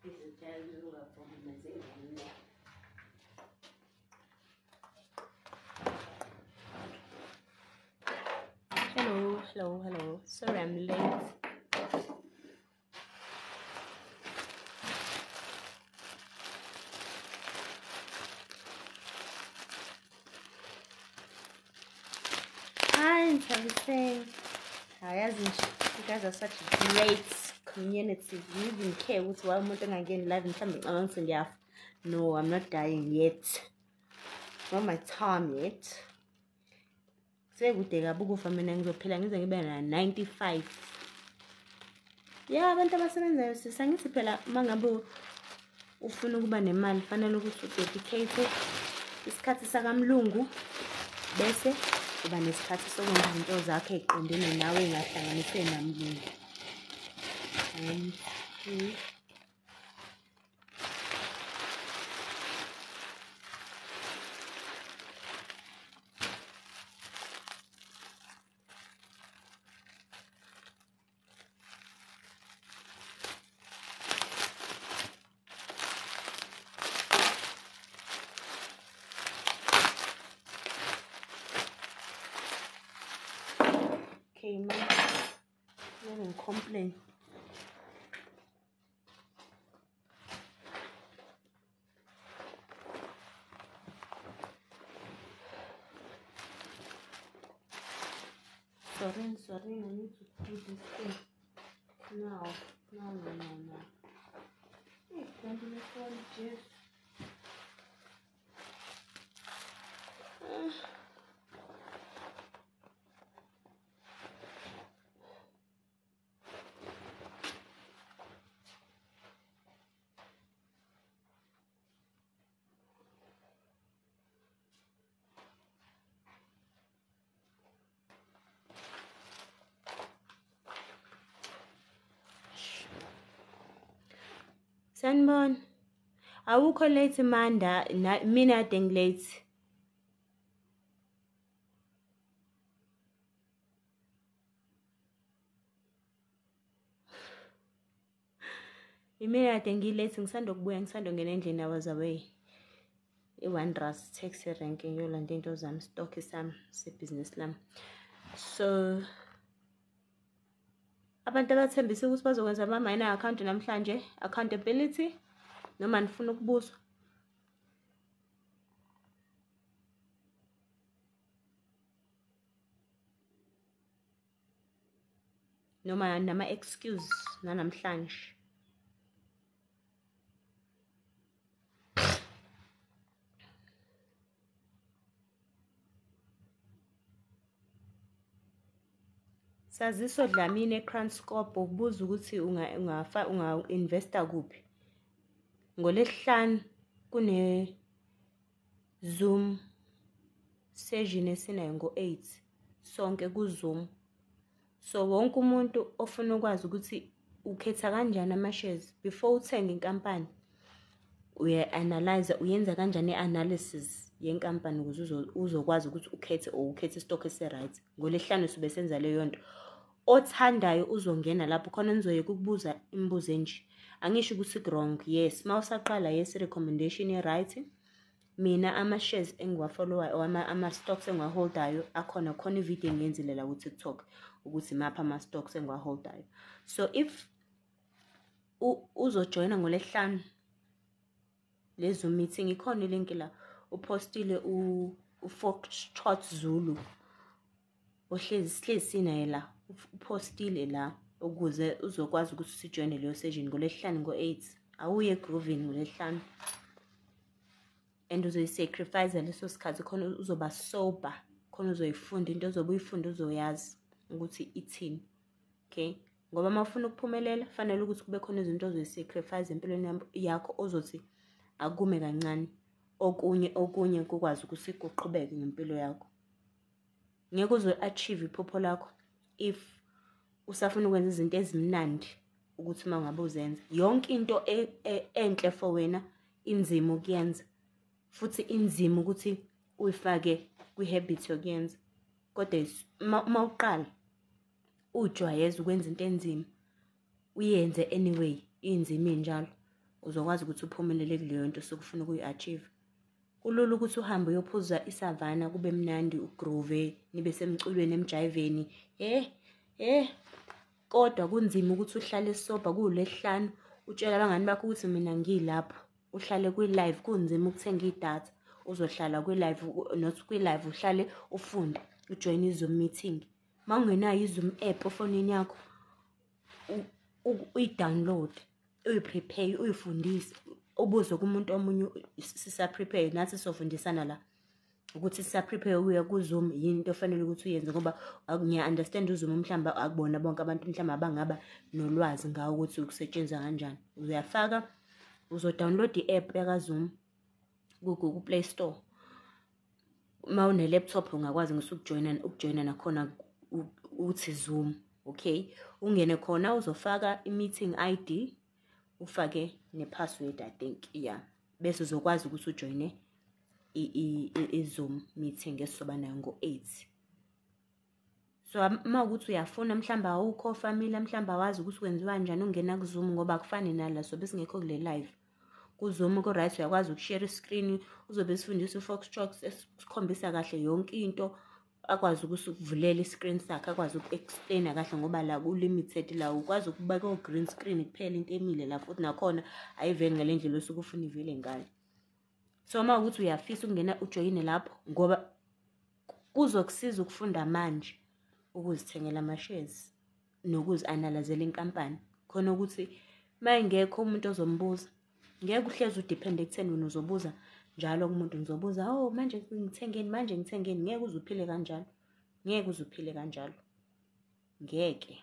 Izitshalo ungavumi zingane. Hello, hello, hello. Sorry I'm late. Hi, Ntabiseng. Hi, you guys are such a great community. You even care ukuthi why umuntu engangeni live mhlawumbe ngicabanga ukuthi ngiyafa. No, I'm not dying yet. Not my time yet. Sekude kabi ukufa, mina ngizophila ngize ngibe na 95. Ya, abantu abasebenzayo sisangithi phela uma ngabe ufuna ukuba nemali fanele ukuthi udedicate isikhathi sakamlungu, bese uba nesikhathi sokwenza izinto zakho ey'qondene nawe ey'ngahlanganiswe namlungu. 1, 2. Okay, ma. Ngeke ngicomplain. Sorry, sorry, I need to do this thing. No, no, no, no, no. Hey, kanti le Jesu. Sanibona. Awukho late Manda, mina kade ngilate. Imina kade ngilate, ngisanda kubuya, ngisanda ngena endlini. I was away. I-Wanderers taxi rank ngiyolanda into zami, stock sami sebhizinisi lami. So abantu abathembisa ukuthi bazokwenza ama-minor account namhlanje, accountability noma nifuna ukubuzwa? Noma nama-excuse nanamhlanje? Saziso Dlamini eKranskop ukubuza ukuthi unga-investa kuphi. NgoLwesihlanu kune Zoom session esinayo ngo-8 sonke ku-Zoom. So wonke umuntu ofuna ukwazi ukuthi ukhetha kanjani ama-shares before uthenge inkampani, uya-analyze, uyenza kanjani i-analysis yenkampani ukuze uzokwazi ukuthi ukhethe or ukhethe istock esi-right. NgoLwesihlanu sobe senza leyo nto. Othandayo uzongena lapho khona nizoyeka ukubuza imibuzo enje. Angisho ukuthi wrong, yes, mawusaqala, yes, recommendation i-right. Mina ama-shares engiwafollowayo or ama-stocks engiwaholdayo akhona, khona ividiyo engiyenzile la ku-TikTok ukuthi maphi ama-stocks engiwaholdayo. So if uzojoyina ngoLwesihlanu le Zoom meeting, ikhona ilink la, upostile u-Foxtrot Zulu ohlezi sihlezi sinaye la, upostile la ukuze uzokwazi ukuthi sijoyine leyo session ngoLwesihlanu ngo-8. Awuye egroovini ngoLwesihlanu and uzoyisacrifice leso sikhathi khona uzoba sober, khona uzoyifunda into ozobe uyifunda, uzoyazi ukuthi ithini. Okay, ngoba uma ufuna ukuphumelela fanele ukuthi kube khona izinto ozoyisacrifice empilweni yakho, ozothi akume kancane okunye, okunye kukwazi ukuthi kuqhubeke ngempilo yakho. Ngeke uzo-achieve iphupho lakho if usafuna ukwenza izinto ezimnandi ukuthi uma ngabe uzenza. Yonke into enhle for wena inzima ukuyenza, futhi inzima ukuthi uyifake kwi-habit yokuyenza. Kodwa uma uqala ujwayeze ukwenza into enzima, uyenze anyway, inzima injalo, Uzokwazi ukuthi uphumelele kuleyo nto osuke ufuna ukuyi-achieve. Kulula ukuthi uhambe uyophuza isavana kube mnandi, ugroove, nibe semculweni emjayiveni. Kodwa kunzima ukuthi uhlale sober kuLwesihlanu, utshele abangani bakho ukuthi mina ngilapho. Uhlale kwi-live, kunzima ukuthenga idatha. Uzohlala kwi-live, not kwi-live, uhlale ufunde, ujoyine i-Zoom meeting. Uma ungenayo i-Zoom app efonini yakho, uyi-download, uyi-prepare, uyifundise, ubuze kumuntu omunye. Sisa-prepare nathi, sofundisana la ukuthi sisa-prepare ukuya ku-Zoom, yini into ofanele ukuthi uyenze, ngoba ngiya-understand uZoom mhlawumbe akubona bonke abantu mhlawumbe abangaba nolwazi ngawo ukuthi ukusetshenziswa kanjani. Uyafaka, uzo-download i-app yaka-Zoom ku-Play Store. Uma une-laptop ungakwazi ngisho ukujoyina nakhona uthi Zoom, okay? Ungene khona, uzofaka i-meeting ID, ufake ne-password, I think, yeah. Bese uzokwazi ukuthi ujoyine i-Zoom meeting esizoba nayo ngo-8. So uma ukuthi uyafuna, mhlawumbe awukho familiar, mhlawumbe awazi ukuthi kwenziwa kanjani ungena ku-Zoom, ngoba akufani nala sobe singekho kule live. Ku-Zoom ku-right, uyakwazi ukushare i-screen, uzobe esifundisa u-Foxtrot, esikhombisa kahle yonke into, akwazi ukusivulela i-screen sakhe, akwazi uku-explain-a kahle, ngoba la ku-limited, la ukwazi ukubeka o-green screen kuphela, into emile la, futhi nakhona ayiveli ngale ndlela osuke ufuna ivele ngayo. So uma ukuthi uyafisa ukungena, ujoyine lapho, ngoba kuzokusiza ukufunda manje ukuzithengela ama-shares nokuzi-analyzela inkampani, khona ukuthi uma engekho umuntu ozombuza, ngeke uhlezi udiphende ekutheni wena uzobuza njalo kumuntu, ngizobuza, oh manje ngithengeni, manje ngithengeni. Ngeke uze uphile kanjalo, ngeke uze uphile kanjalo, ngeke.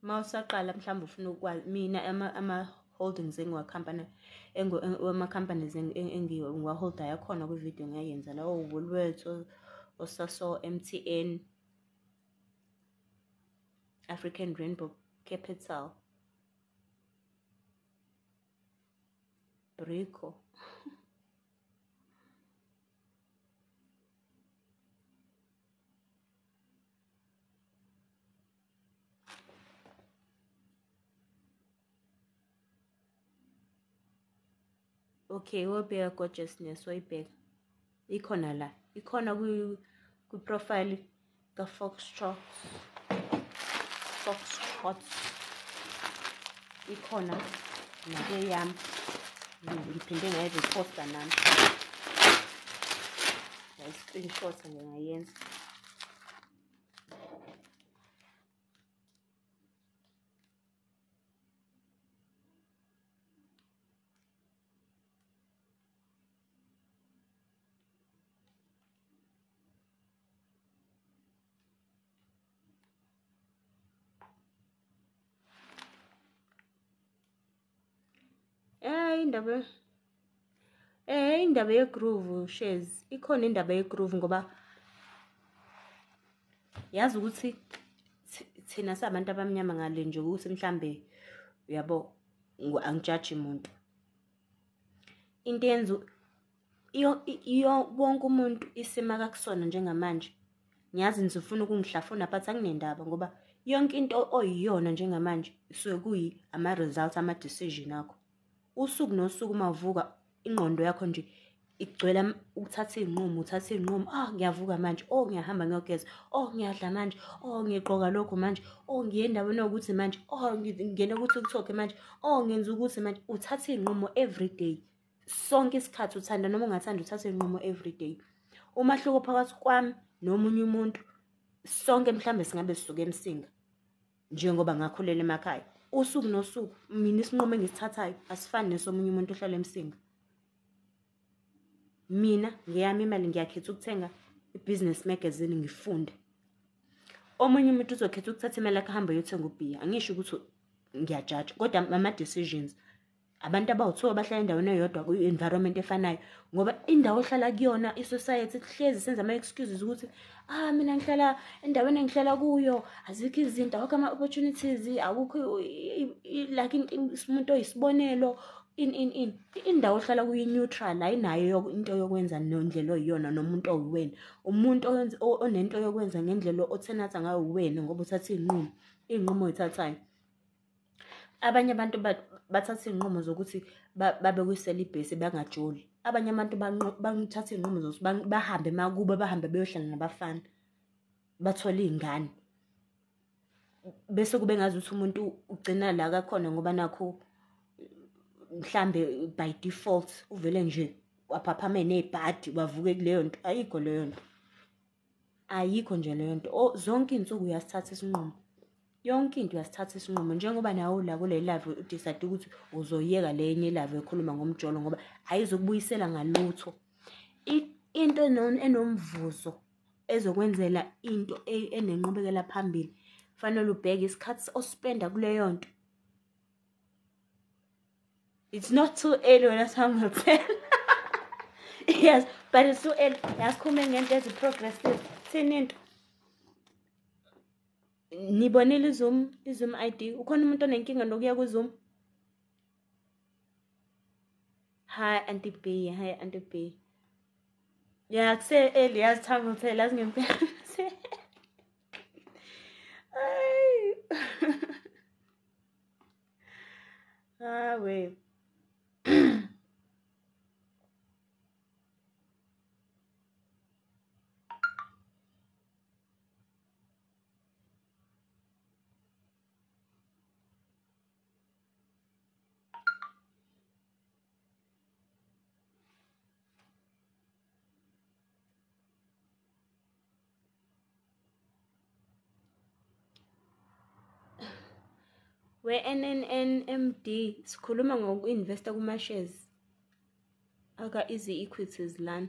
Uma usaqala mhlawumbe ufuna ukwazi, mina ama-holdings engiwakhampani, ama-companies engiwaholdayo akhona kwividiyo ngiyayenza la, o-Woolworths, o-Sasol, MTN, African Rainbow Capital, Brico. Okay, wobheka gorgeousness, wayibheka. Ikhona la, ikhona kwi-profile ka-Foxtrot. Foxtrot. Ikhona nakweyami. Ngiphinde ngayi-reposta nami. Ngayi-screenshot nje ngayenza. Indaba ye-groove shares, ikhona indaba ye-groove, ngoba yazi ukuthi thina sabantu abamnyama ngale nje ukuthi mhlambe uyabo, angijaji umuntu. Into yenza iyo wonke umuntu isima kakusona njengamanje, ngiyazi nizofuna ukungihlafuna, but anginendaba, ngoba yonke into oyiyona njengamanje isuke kuyi ama-results ama-decision akho. Usuku nosuku uma uvuka, ingqondo yakho nje igcwele ukuthatha iy'nqumo, uthatha iy'nqumo. Ah, ngiyavuka manje, oh ngiyahamba ngiyogeza, oh ngiyadla manje, oh ngigqoka lokhu manje, oh ngiye endaweni ewukuthi manje, oh ngingena ku-TikTok manje, oh ngenza ukuthi manje. Uthatha iy'nqumo everyday, sonke isikhathi, uthanda noma ungathandi, uthatha iy'nqumo everyday. Umahluko phakathi kwami nomunye umuntu, sonke mhlawumbe singabe sisuke eMsinga, njengoba ngakhulela emakhaya, usuku nosuku mina isinqumo engisithathayo asifani nesomunye umuntu ohlala eMsinga. Mina ngeyami imali ngiyakhetha ukuthenga i-business magazine ngifunde. Omunye umuntu uzokhetha ukuthatha imali yakhe ahambe ayothenga ubhiya. Angisho ukuthi ngiyajaja, kodwa ama-decisions abantu abawu-2 abahlala endaweni eyodwa kwi-environment efanayo, ngoba indawo ohlala kuyona, i-society kuhlezi senza ama-excuses ukuthi ah mina ngihlala endaweni engihlala kuyo azikho izinto, awukho ama-opportunities, akukho like umuntu oyisibonelo. In indawo ohlala kuyi-neutral, ayinayo into yokwenza nendlela oyiyona nomuntu owuwena. Umuntu onento yokwenza ngendlela othenatha ngayo uwena, ngoba uthatha iy'nqumo, iy'nqumo oy'thathayo. Abanye abantu bathatha iy'nqumo zokuthi babe kwi-celibacy bangajoli. Abanye abantu bathatha iy'nqumo zokuthi bahambe emakubo, bahambe beyohlala nabafana, bathole iy'ngane. Bese kube ngazuthi umuntu ugcina la kakhona ngoba nakhu mhlambe by default uvele nje waphaphame nebhadi wavuke kuleyo nto. Ayikho leyo nto, ayikho nje leyo nto. Zonke iy'nsuku uyasithatha isinqumo, yonke into uyasithatha isinqumo. Njengoba nawe la kule live udecide ukuthi uzoyeka le enye live ekhuluma ngomjolo ngoba ayizokubuyisela ngalutho. Into enomvuzo ezokwenzela into enenqubekela phambili, fanele ubheke isikhathi ospenda kuleyo nto. It's not too early when time will tell. Yes, but it's too early. Yasikhulume ngento ezi-progressive. Thini into? Nibonile iZoom, iZoom ID. Ukhona umuntu onenkinga nokuya ku-Zoom? Hi Auntie B, hi Auntie B. Yeah, kuse early, yazi time will tell, yazi ngempela. Ay. Ah, wait. We-NNNMD sikhuluma ngoku-investa kuma-shares aka Easy Equities lana.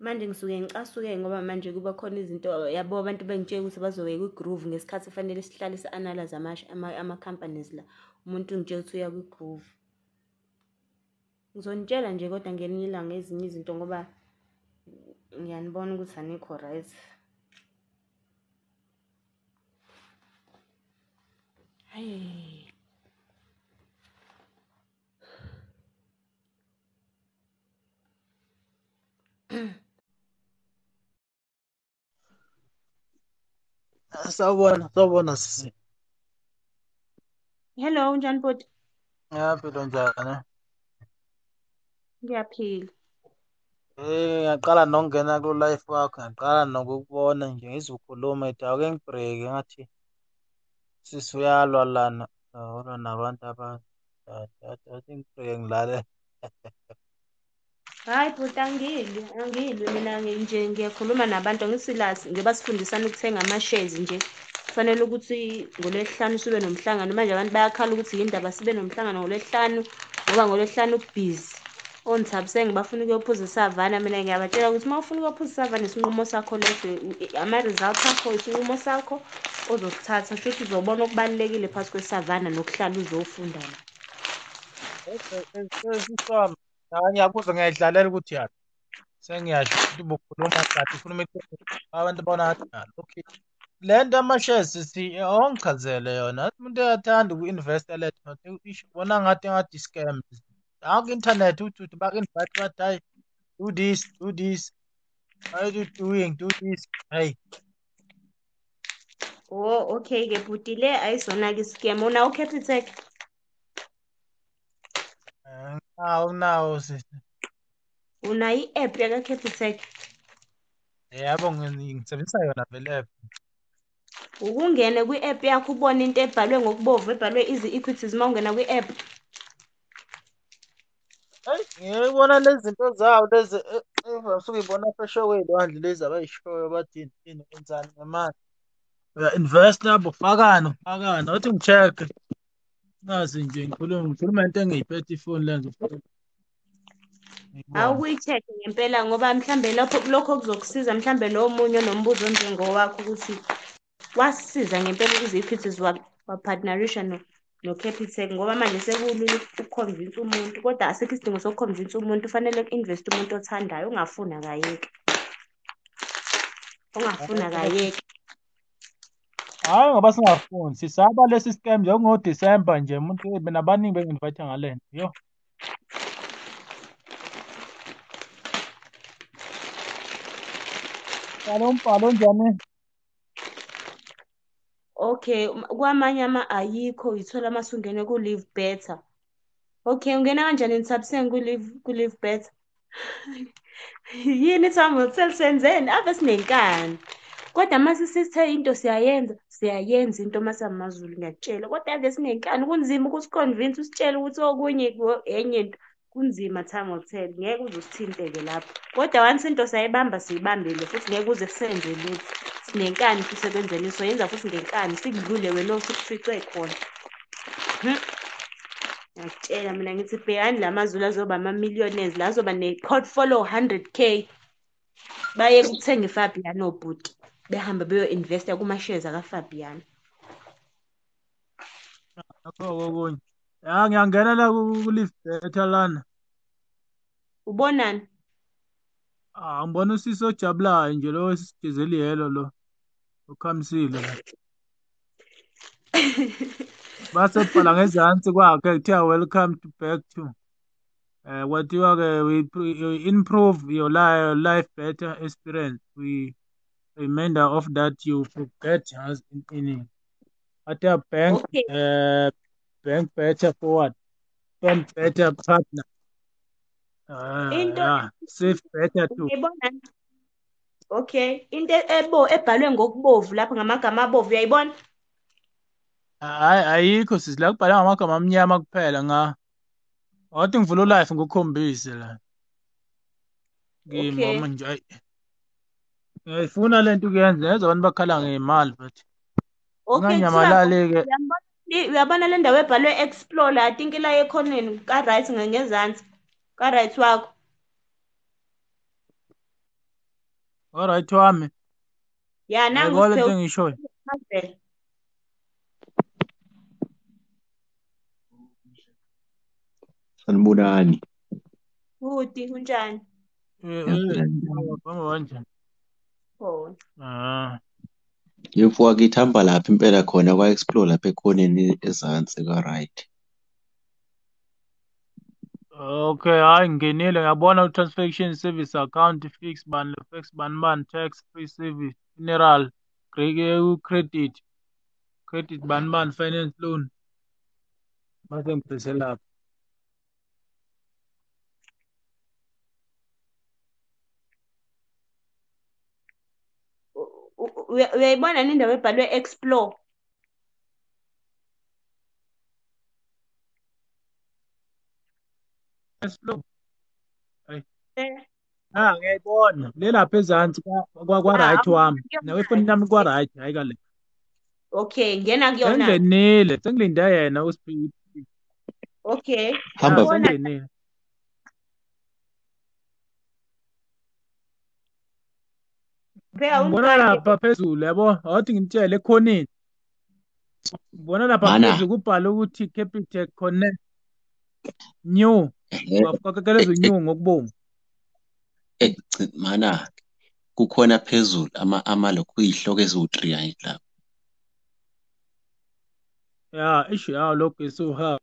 Manje ngisuke ngicasuke ngoba manje kuba khona izinto, yabo, abantu bengitshela ukuthi bazoya kwi-groove ngesikhathi fanele sihlale si-analyze ama-companies la. Umuntu ungitshela ukuthi uya kwi-groove. Ngizonitshela nje kodwa ngelinye ilanga ezinye izinto ngoba ngiyanibona ukuthi anikho right. Hayi. Sawubona, sawubona sisi. Hello, unjani bhuti? Ngiyaphila, njani? Ngiyaphila. Ngiyaqala nokungena ku live wakho, ngiyaqala nokukubona nje ngizokhuluma ethi ake ngibreak ngathi sisi uyalwa lana, ulwa nabantu athi ngibreak ngilale. Hayi bhuti, angilwi, angilwi mina nje ngiyakhuluma nabantu angisilazi njengoba sifundisana ukuthenga ama-shares nje. Kufanele ukuthi ngoLwesihlanu sibe nomhlangano. Manje abantu bayakhala ukuthi yindaba sibe nomhlangano ngoLwesihlanu ngoba ngoLwesihlanu kubhizi. Onthabiseng bafuna ukuyophuza isavana, mina ngiyabatshela ukuthi uma ufuna ukuyophuza isavana isinqumo sakho leso, ama-results akho, isinqumo sakho ozosithatha, shuthi uzobona okubalulekile phakathi kwesavana nokuhlala uzofunda la. Sisi wami, ngiyakuzwa, ngiyayidlalela ukuthi yazi. Sengiyasho ukuthi ubukhuluma kahle, ukhuluma iqiniso. Abantu bona ngathi okay. Le nto ama-shares sisi awungichazele yona. Umuntu uyathanda uku-investa le nto, ubona ngathi engathi i-scam. Aku-internet uthi baku-invite bathi hayi, do this, do this. What are you doing? Do this. Hey. Oh, okay ke bhuti, le ayisona ke scam. Unawo Capitec? Nawo sisi. Unayo i-app yaka Capitec? Yebo, ngisebenzisa yona vele app. Ukungena kwi-app yakho ubone into ebhalwe ngokubomvu ebhalwe Easy Equities uma ungena kwi-app. Hayi, ngiyibona lezi zinto zawo lezi usuke uyibona phesheya kwey'lwandle lezi abayishoyo bathi ini wenzani ngemali. Uya-invest lapho, ufakani, ufakani. Awuthi ngi-check-e. Ngazi nje ngikhuluma into engiyiphethe ifoni le nje. Awukuyi-check-e ngempela ngoba mhlambe lapho lokho kuzokusiza mhlambe lo munye onombuzo onjengowakho ukuthi wasisiza ngempela Easy Equities wapartnerisha no-Capitec ngoba manje sekulula ukuconvince umuntu, kodwa asikho isidingo sokuconvince umuntu, fanele ku-invest umuntu othandayo, ongafuni akayeke. Ongafuni akayeke. Hhayi ngoba singafuni, sisaba lesi scam njengo-December nje umuntu mina abaningi bengi-invite ngale nto. Yo. Qala umbhalo onjani? Okay, kwamanye ama ayikho uyithola mase ungena ku-Live Better. Okay, ungena kanjani Nthabiseng ku-Live Better? Yini Time senzeni? Ave sinenkani. Kodwa mase sisithe into siyayenza, siyayenza into mase amaZulu ngiyakutshela. Kodwa ave sinenkani kunzima ukusiconvince usitshele ukuthi okunye enye into. Kunzima Time will tell, ngeke uze usithinte-ke lapho. Kodwa once into sayibamba siyibambile futhi ngeke uze senze lutho. Sinenkani futhi ekwenzeni soyenza futhi ngenkani sikudlule wena osukufice khona. Ngiyakutshela mina ngithi bhekani la maZulu azoba ama-millionaires la azoba ne-portfolio 100K. Baye kuthenga iFabiano bhuti. Behambe beyo-investa kuma-shares akaFabiano. Akho okunye. Ya ngiyangena la ku-Live Better lana. Ubonani? Ah, ngibona usisi ojabulayo nje lo wesigezeli yelo lo. Ukhamisile la. Base bhala ngezansi kwakhe kuthiwa welcome to back to. Kwathiwa ke we improve your life better experience. We reminder of that you forget has in Athiwa bank Okay. Bank better forward. Spend better partner. Into Yeah, save better too. Uyayibona? Okay, into ebhalwe ngokubovu lapha ngamagama abovu uyayibona? Hayi ayikho sisi la kubhalwe ngamagama amnyama kuphela nga. Wathi ngivula ulive ngikukhombise la. Okay. Ngimi nje ayi. Ngiyayifuna lento kuyenza yazi abantu bakhala ngemali but Okay, nganyamalali ke. Uyabona le ndawo ebhalwe explore I think la ekhoneni ka right ngezansi. Ka right wakho. All right wami. Ya nangu Ngiyayibona lento engishoyo. Sanibonani. Bhuti kunjani? Hamba kanjani? Khona. Ah. Yebo wakithi hamba lapha impela khona kwa-explore lapha ekhoneni ezansi ka-right. Okay, hayi ngingenile ngiyabona u-transaction service account fix bani fix bani bani tax free service funeral credit credit bani bani finance loan. Mase ngiphese lapha. Uyayibona indawo ebhalwe explore? Explore. Hayi. Ah, ngiyayibona. Le lapha ezansi kwa right wami. Nawe ifoni yami kwa right, hayi kale. Okay, ngena kuyona. Sengingenile, sengilinde yena uSpeed. Okay. Hamba sengingenile. Ngibona lapha phezulu yabo, awuthi ngimtshele ekhoneni. Ngibona lapha phezulu kubhalwe ukuthi Capitec Connect New. Kwakelezo new ngokubomvu. Mana kukhona phezulu ama lokhu izihloko eziwu3 angithi lapha. Ya, isho ya lokho isuha.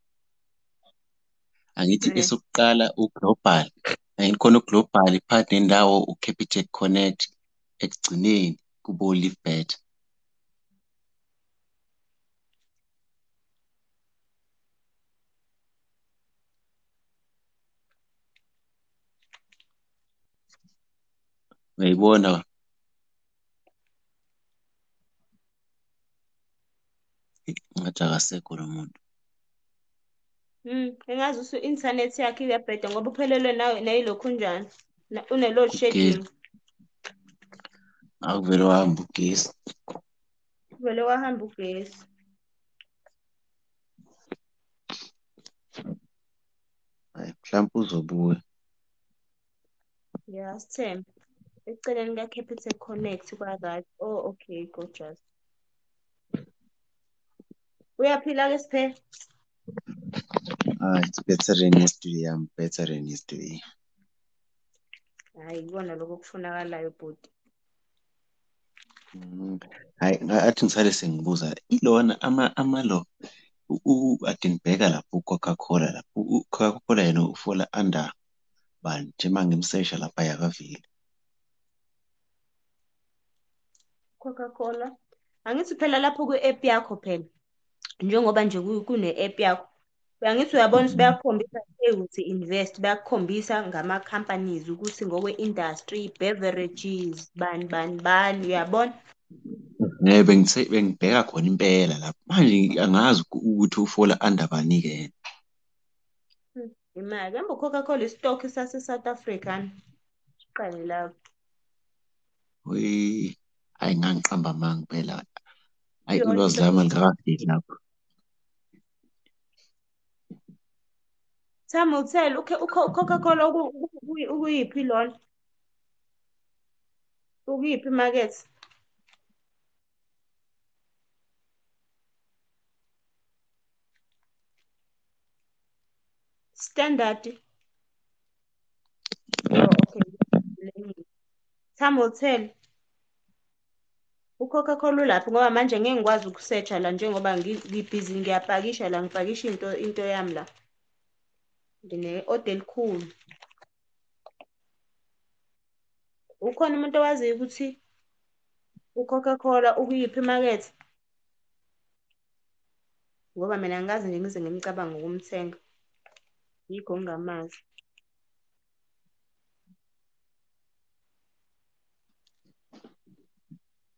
Angithi esokuqala uglobal. Angithi khona uglobal phakathi nendawo uCapitec Connect ekugcineni kubo Live Better. Uyayibona? Ngathi akasekho lo muntu. Engazi usu internet yakhe iyabheda ngoba uphelelwe nayilokhu njani. Une load shedding. Akuvele wahamba ugesi. Kuvele wahamba ugesi. Hayi mhlawumbe uzobuya. Yeah, sithembe. Eceleni ka-Capitec Connect kwa-right. Oh, okay, gorgeous. Uyaphila ke Siphe? Ah, it's better than yesterday. I'm better than yesterday. Hayi, ikona lokho okufunakalayo bhuti. Mm. Hhayi, ngathi ngisale sengibuza ilona amalo ade ngibheka lapho u-Coca-Cola lapho, u-Coca-Cola yena ufola under bani? Nje uma ngimsesha lapha akaveli. Coca-Cola. Angithi phela lapho kwi-app yakho phela, njengoba nje kune-app yakho, angithi uyabona ukuthi bayakukhombisa ukuthi invest, bayakukhombisa ngama-companies ukuthi ngokwe-industry, beverages, bani bani bani, uyabona? Bengithe bengibheka khona impela lapho. Manje angazi ukuthi ufola under bani-ke yena. Imali. Kambe u-Coca-Cola isitokhi sase-South Africa ni? Siqale lapho. Hhayi, ngangiqamba amanga impela. Hhayi, Yona ulwazi lami alukakafiki lapho. Time will tell. U-Coca-Cola ukuyiphi lona? Ukuyiphi imakethe? Standard. Oh, okay. Time will tell. U-Coca-Cola ulaphi ngoba manje ngeke ngikwazi uku-search-a la njengoba ngibhizi ngiyapakisha la, ngipakisha into yami la. Ngine-order elikhulu. Ukhona umuntu owaziyo ukuthi u-Coca-Cola ukuyiphi imakethe? Ngoba mina angikaze nje ngize ngimcabange ukumthenga. Yikho ngingamazi.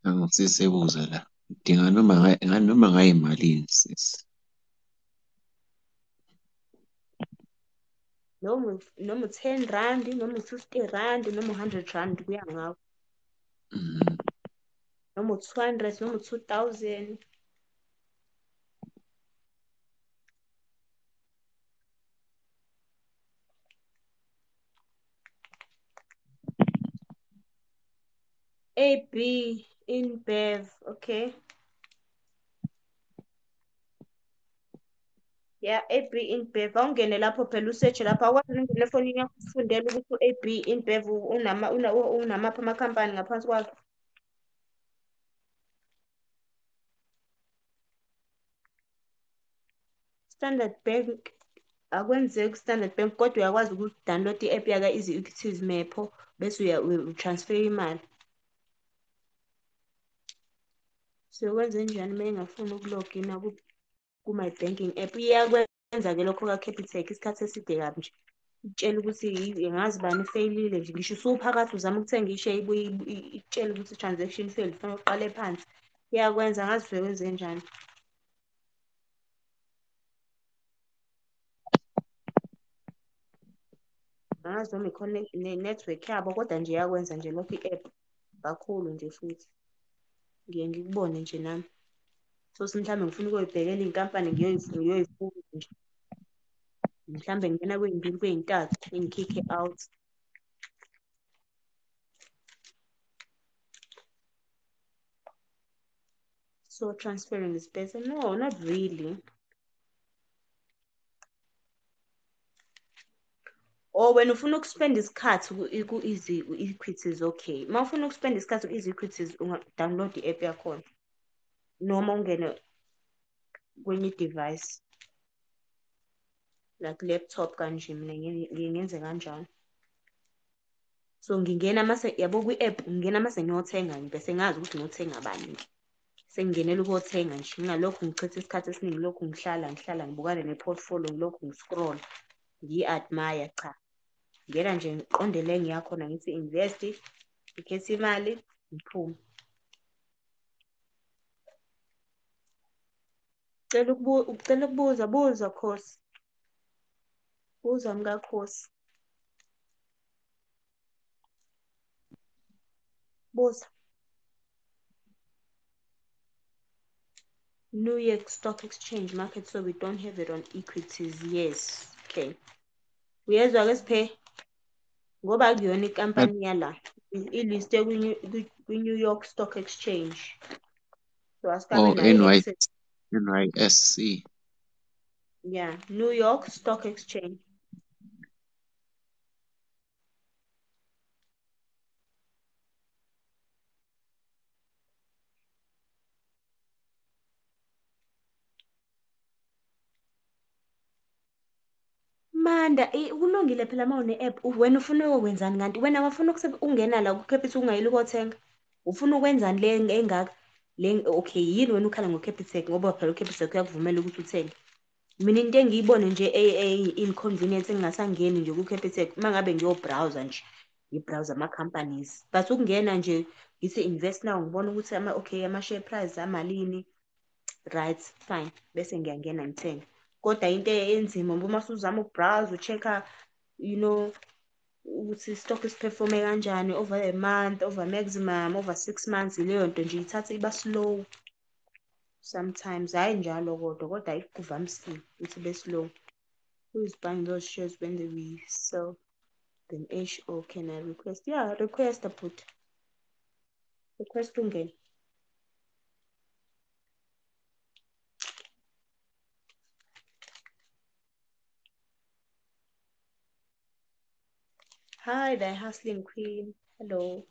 Angisisebuza la. Udinga noma ngayimalini sisi? Noma u-10 rand, noma u-50 rand, noma u-100 rand, kuya ngawe. Noma u-200, noma u-2000. AB InBev, okay. Yeah, AB InBev. Awungene lapho phela usearch lapho, awukwazi ukungena efonini yakho ufundele ukuthi u-AB InBev unamaphi amakhampani ngaphansi kwakhe. Standard Bank, akwenzeki ku-Standard Bank, kodwa uyakwazi uku-download i-app yaka-Easy Equities Mepho bese uya-transfer imali. So kwenzenjani uma engafuni ukulogina ku-my banking app? Iyakwenza-ke lokho ka-Capitec isikhathi eside kabi nje. Ikutshela ukuthi angazi bani ifeyilile nje, ngisho usuphakathi uzama ukuthenga isheya ibuye ikutshele ukuthi i-transaction failed, kufanele uqale phansi. Iyakwenza, angazi usuke kwenzenjani. Angazi noma ikhona ne-network yabo, kodwa nje iyakwenza nje lokho i-app kakhulu nje futhi. Ngiye ngikubone nje nami. So mhlawumbe ngifuna ukuyoyibhekela iy'nkampani ngiyoyifuna nje. Mhlawumbe ngingena kwey'mbili kwey'ntathu ingikhikhe out. So transferring is better? No, not really. Or wena ufuna ukuspend isikhathi ku-Easy Equities, okay. Uma ufuna ukuspend isikhathi ku-Easy Equities, unga-download i-app yakhona. Noma ungene kwenye i-device. Like laptop kanje, mina ngiye ngenze kanjalo. So ngingena mase, yabo kwi-app, ngingena mase ngiyothenga, bese ngazi ukuthi ngiyothenga bani. Sengingenela ukuyothenga nje, ngingalokhu ngichitha isikhathi esiningi, lokhu ngihlala, ngihlala ngibukane ne-portfolio, ngilokhu ngi-scroll, ngiyi-admire, cha. Ngena nje ngiqonde le ngiya khona, ngithi invest, ngikhethe imali, ngiphume. Cela ukubuza, buza Khosi. Buza mkaKhosi. Buza. New York Stock Exchange market, so we don't have it on equities. Yes. Okay. Uyezwa ke Siphe? Ngoba akuyona inkampani yala. Iliste kwi-New York Stock Exchange. So asikabe Oh, nayo NY, access. NYSC. Yeah, New York Stock Exchange. Manda, kulungile phela uma une-app. Wena ufuna uyokwenzani kanti? Wena wafuna ukungena la ku-Capitec ungayile ukothenga? Ufuna ukwenzani le engaka? Le okay, yini wena ukhala ngo-Capitec ngoba phela u-Capitec uyakuvumela ukuthi uthenge. Mina into engiyibone nje eyi-inconvenience engingasangeni nje ku-Capitec uma ngabe ngiyo-browser nje, ngi-browse ama-companies. But ukungena nje ngithi invest now ngibona ukuthi okay ama-share price amalini, right, fine, bese ngiyangena ngithenge. Kodwa into enzima ngoba uma usuzama uku-browse u-check-a, you know, ukuthi i-stock si-perform-e kanjani over a month, over maximum, over 6 months, leyo nto nje ithatha iba slow sometimes. Hhayi njalo kodwa, kodwa hhayi kuvamisile ukuthi ibe slow. Who is buying those shares when they we sell them H or can I request? Yeah, request bhuti. Request ungene. Hi there, Hustling Queen. Hello.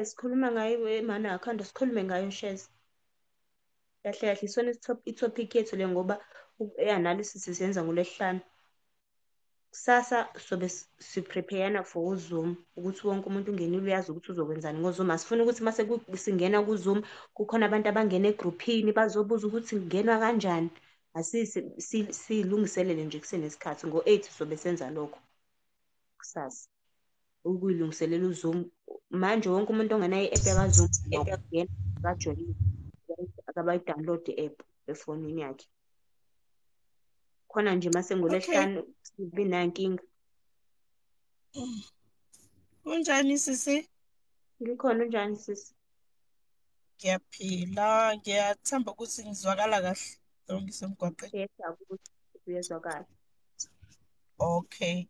Sikhuluma ngayo mana akhanda sikhulume ngayo shares. Kahle kahle isona i-topic yethu le ngoba i-analysis siyenza ngoLwesihlanu. Kusasa sobe si-prepare-yana for uZoom ukuthi wonke umuntu ungenile uyazi ukuthi uzokwenzani ngoZoom. Asifuni ukuthi mase singena kuZoom kukhona abantu abangena egruphini bazobuza ukuthi kungenwa kanjani. Asilungiselele nje kusenesikhathi. Ngo-8 sobe senza lokho kusasa. Ukuyilungiselela uZoom. Manje wonke umuntu ongenayo i-app yakaZoom uyangena akajoyine, akabayi-download i-app efonini yakhe. Khona nje mase Okay. ngoLwesihlanu singabi nankinga. Kunjani sisi? Ngikhona, unjani sisi? Ngiyaphila, ngiyathemba ukuthi ngizwakala kahle. Though ngisemgwaqeni. Yebo, uyezwakala. Okay.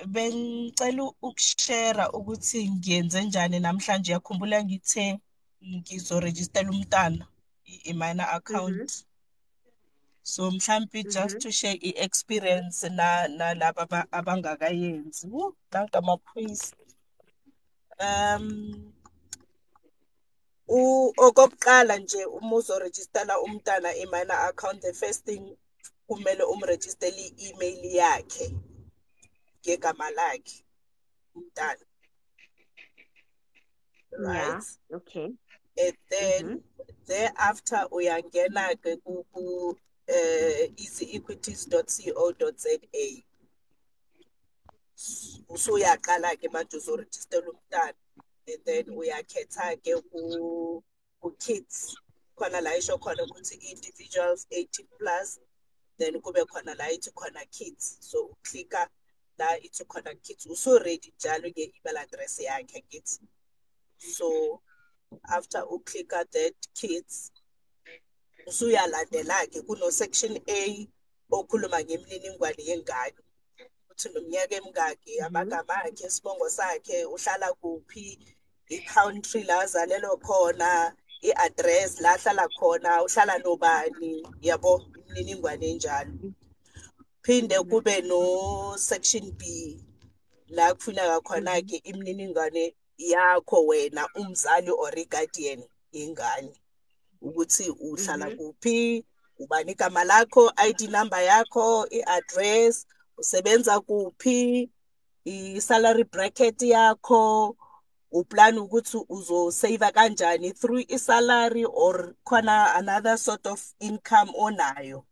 Bengicela ukushare ukuthi ngiyenze njani namhlanje. Yakhumbula ngithe ngizoregistela umntana i-minor account. So mhlambi just to share i-experience na nalaba abangakayenzi. Woo, nanka amaphoyisa. Okokuqala nje uma uzorejistela umntana i-minor account, the first thing kumele umrejistele i-email yakhe ngegama lakhe umntana, Yeah, right? okay. And then thereafter uyangena-ke ku easyequities.co.za. Usuyaqala-ke manje uzorejistela umntana and then uyakhetha-ke ku-kids, khona la isho khona ukuthi individuals 18 plus, then kube khona la ithi khona kids, so uklika la ithi khona kids, usu-ready njalo nge-email address yakhe kids. So after uklika that kids, usuyalandela-ke kuno-section A okhuluma ngemininingwane yengane, ukuthi nomnyaka emingaki, amagama akhe, isibongo sakhe, uhlala kuphi, i-country la azalelwe khona, i-address la ahlala khona, uhlala nobani, yabo, imininingwane enjalo. Phinde kube no-section B la kufuneka khona-ke imininingwane yakho wena umzali or i-guardian yengane, ukuthi uhlala kuphi, ubani igama lakho, ID number yakho, i-address, usebenza kuphi, i-salary bracket yakho, uplan ukuthi uzosave kanjani through i-salary or khona another sort of income onayo.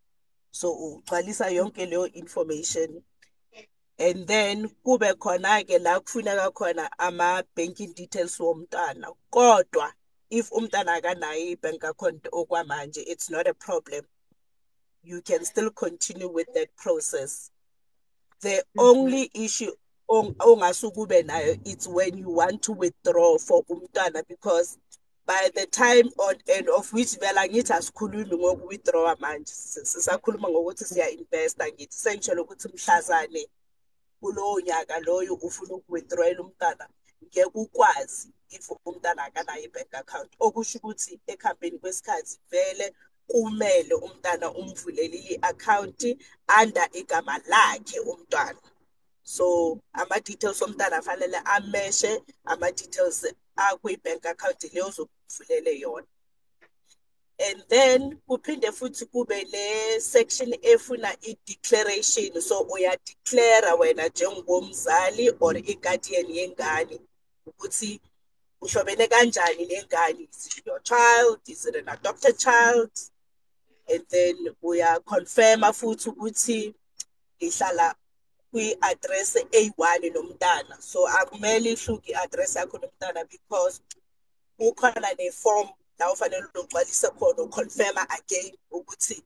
So ugcwalisa yonke leyo information and then kube khona-ke la kufuneka khona ama-banking details womntwana. Kodwa if umntana akanayo i-bank account okwamanje, it's not a problem, you can still continue with that process. The only issue ongase kube nayo, it's when you want to withdraw for umntwana, because By the time on and of which vele angithi asikhulumi ngoku-withdrawa manje, sisakhuluma ngokuthi siya-investa. Ngithi sengitshela ukuthi mhlazane kulowo nyaka loyo ufuna uku-withdrawela umntana, ngeke ukwazi if umntana akanayo i-bank account. Okusho ukuthi ekuhambeni kwesikhathi vele kumele umntana umvulele i-akhawunti under igama lakhe umntwana. So ama-details omntana afanele a-matche ama-details akwi-bank account leyo ozokuvulele yona. And then kuphinde futhi kube ne-section efuna i-declaration. So uya-declare wena njengomzali or i-guardian yengane ukuthi uhlobene kanjani nengane. Is it your child? Is it an adopted child? And then uya-confirma futhi ukuthi ihlala kwi-address eyi-one nomntana. So akumele ihluke i-address yakho nomntana, because kukhona ne-form la ufanele ugcwalise khona, u-confirma again ukuthi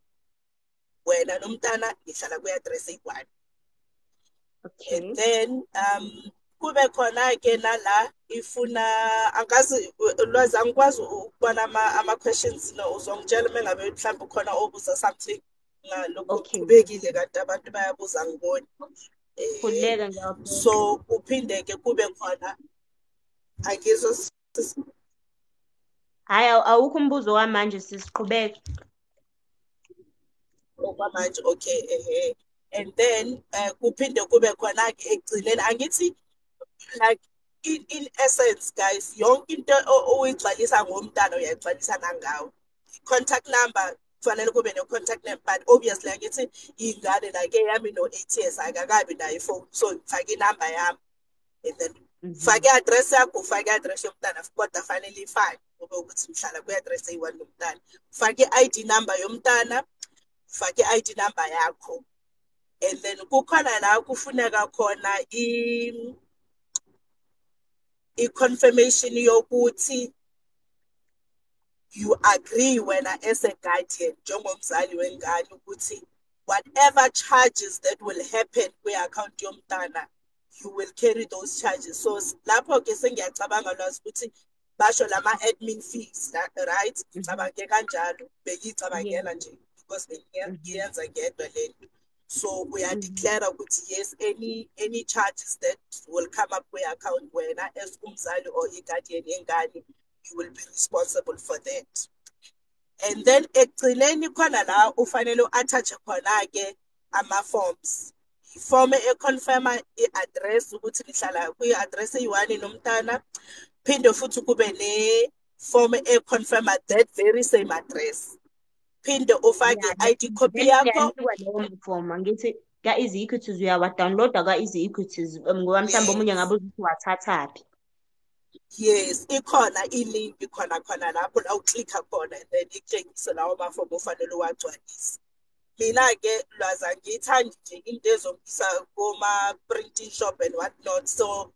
wena nomntana nihlala kwi-address eyi-one. And then kube khona-ke nala ifuna, angazi Lwazi, angikwazi ukubona ama-questions. No, uzongitshela uma ngabe mhlawumbe ukhona obuza something ngalokhu. Kuqhubekile kanti abantu bayabuza, angiboni. Khululeka, ngiyawabheka. So kuphinde-ke kube khona, angizwa. Hhayi, awukho umbuzo wamanje, sisiqhubeka. Okwamanje, okay, ehe. And then kuphinde kube khona-ke ekugcineni, angithi like in essence guys, yonke into oyigcwalisa ngomntana uyayigcwalisa nangawe. Contact number, kufanele kube ne-contact number, but obviously angithi iy'ngane like eyami no-8 years akakabi nayo ifoni, so ngifake inamba yami and then ufake i-address yakho, ufake i-address yomntana, kodwa fanele ifane kube ukuthi mhlala kwi-address eyi-one nomntana. Ufake i-ID number yomntana, ufake i-ID number yakho. And then kukhona la kufuneka khona i-confirmation yokuthi you agree wena as a guardian, njengomzali wengane, ukuthi whatever charges that will happen kwi-account yomntana, you will carry those charges. So lapho-ke sengiyacabanga Lwazi ukuthi basho lama-admin fees, right? Ngicabange kanjalo, bengiyicabangela nje because bengiyenza ngedwa lento. So uya-declare ukuthi yes, any charges that will come up kwi-account, wena as umzali or i-guardian yengane, you will be responsible for that. And then ekugcineni khona la ufanele u-attach khona-ke ama-forms, i-form e-confirma i-address ukuthi nihlala kwi-address eyi-one nomntana, phinde futhi kube ne-form e-confirma that very same address, phinde ufake i-ID copy yakho. Leyo mafomu, angithi ka-Easy Equities uyawa-downloada ka-Easy Equities, ngoba mhlawumbe omunye ngabe uthi wathathaphi. Yes, ikhona i-link khona khona lapho la u-clicka khona and then ikutshengise lawo mafomu ofanele uwagcwalise. Mina-ke Lwazi, angiyithandi nje into ezongisa koma-printing shop and what not, so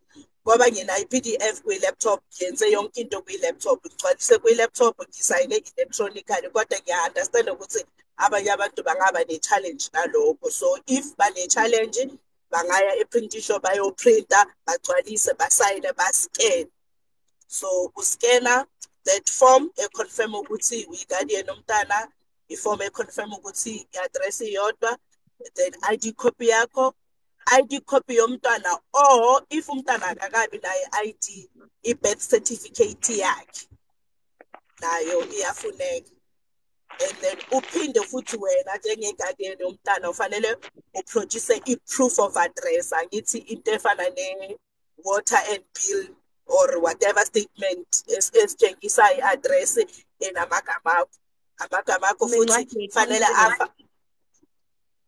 ngoba nginayo i-PDF kwi-laptop, ngiyenze yonke into kwi-laptop, ngigcwalise kwi-laptop, ngisayine electronically. Kodwa ngiya-understand ukuthi abanye abantu bangaba ne-challenge nalokho, so if bane-challenge bangaya e-printing shop, bayoprinta, bagcwalise, basayine, ba-scan. So u-scana that form e-confirm ukuthi uyi-guardian nomntana, i-form e-confirm ukuthi i-address iyodwa, then ID copy yakho, ID copy yomntwana, or if umntwana akakabi nayo i-ID, i-birth certificate yakhe nayo iyafuneka. And then uphinde futhi wena njenge-guardian yomntana ufanele u-produce i-proof of address, angithi into efana ne-water and bill or whatever statement esitshengisa i-address enamagama akho, amagama akho futhi fanele afa,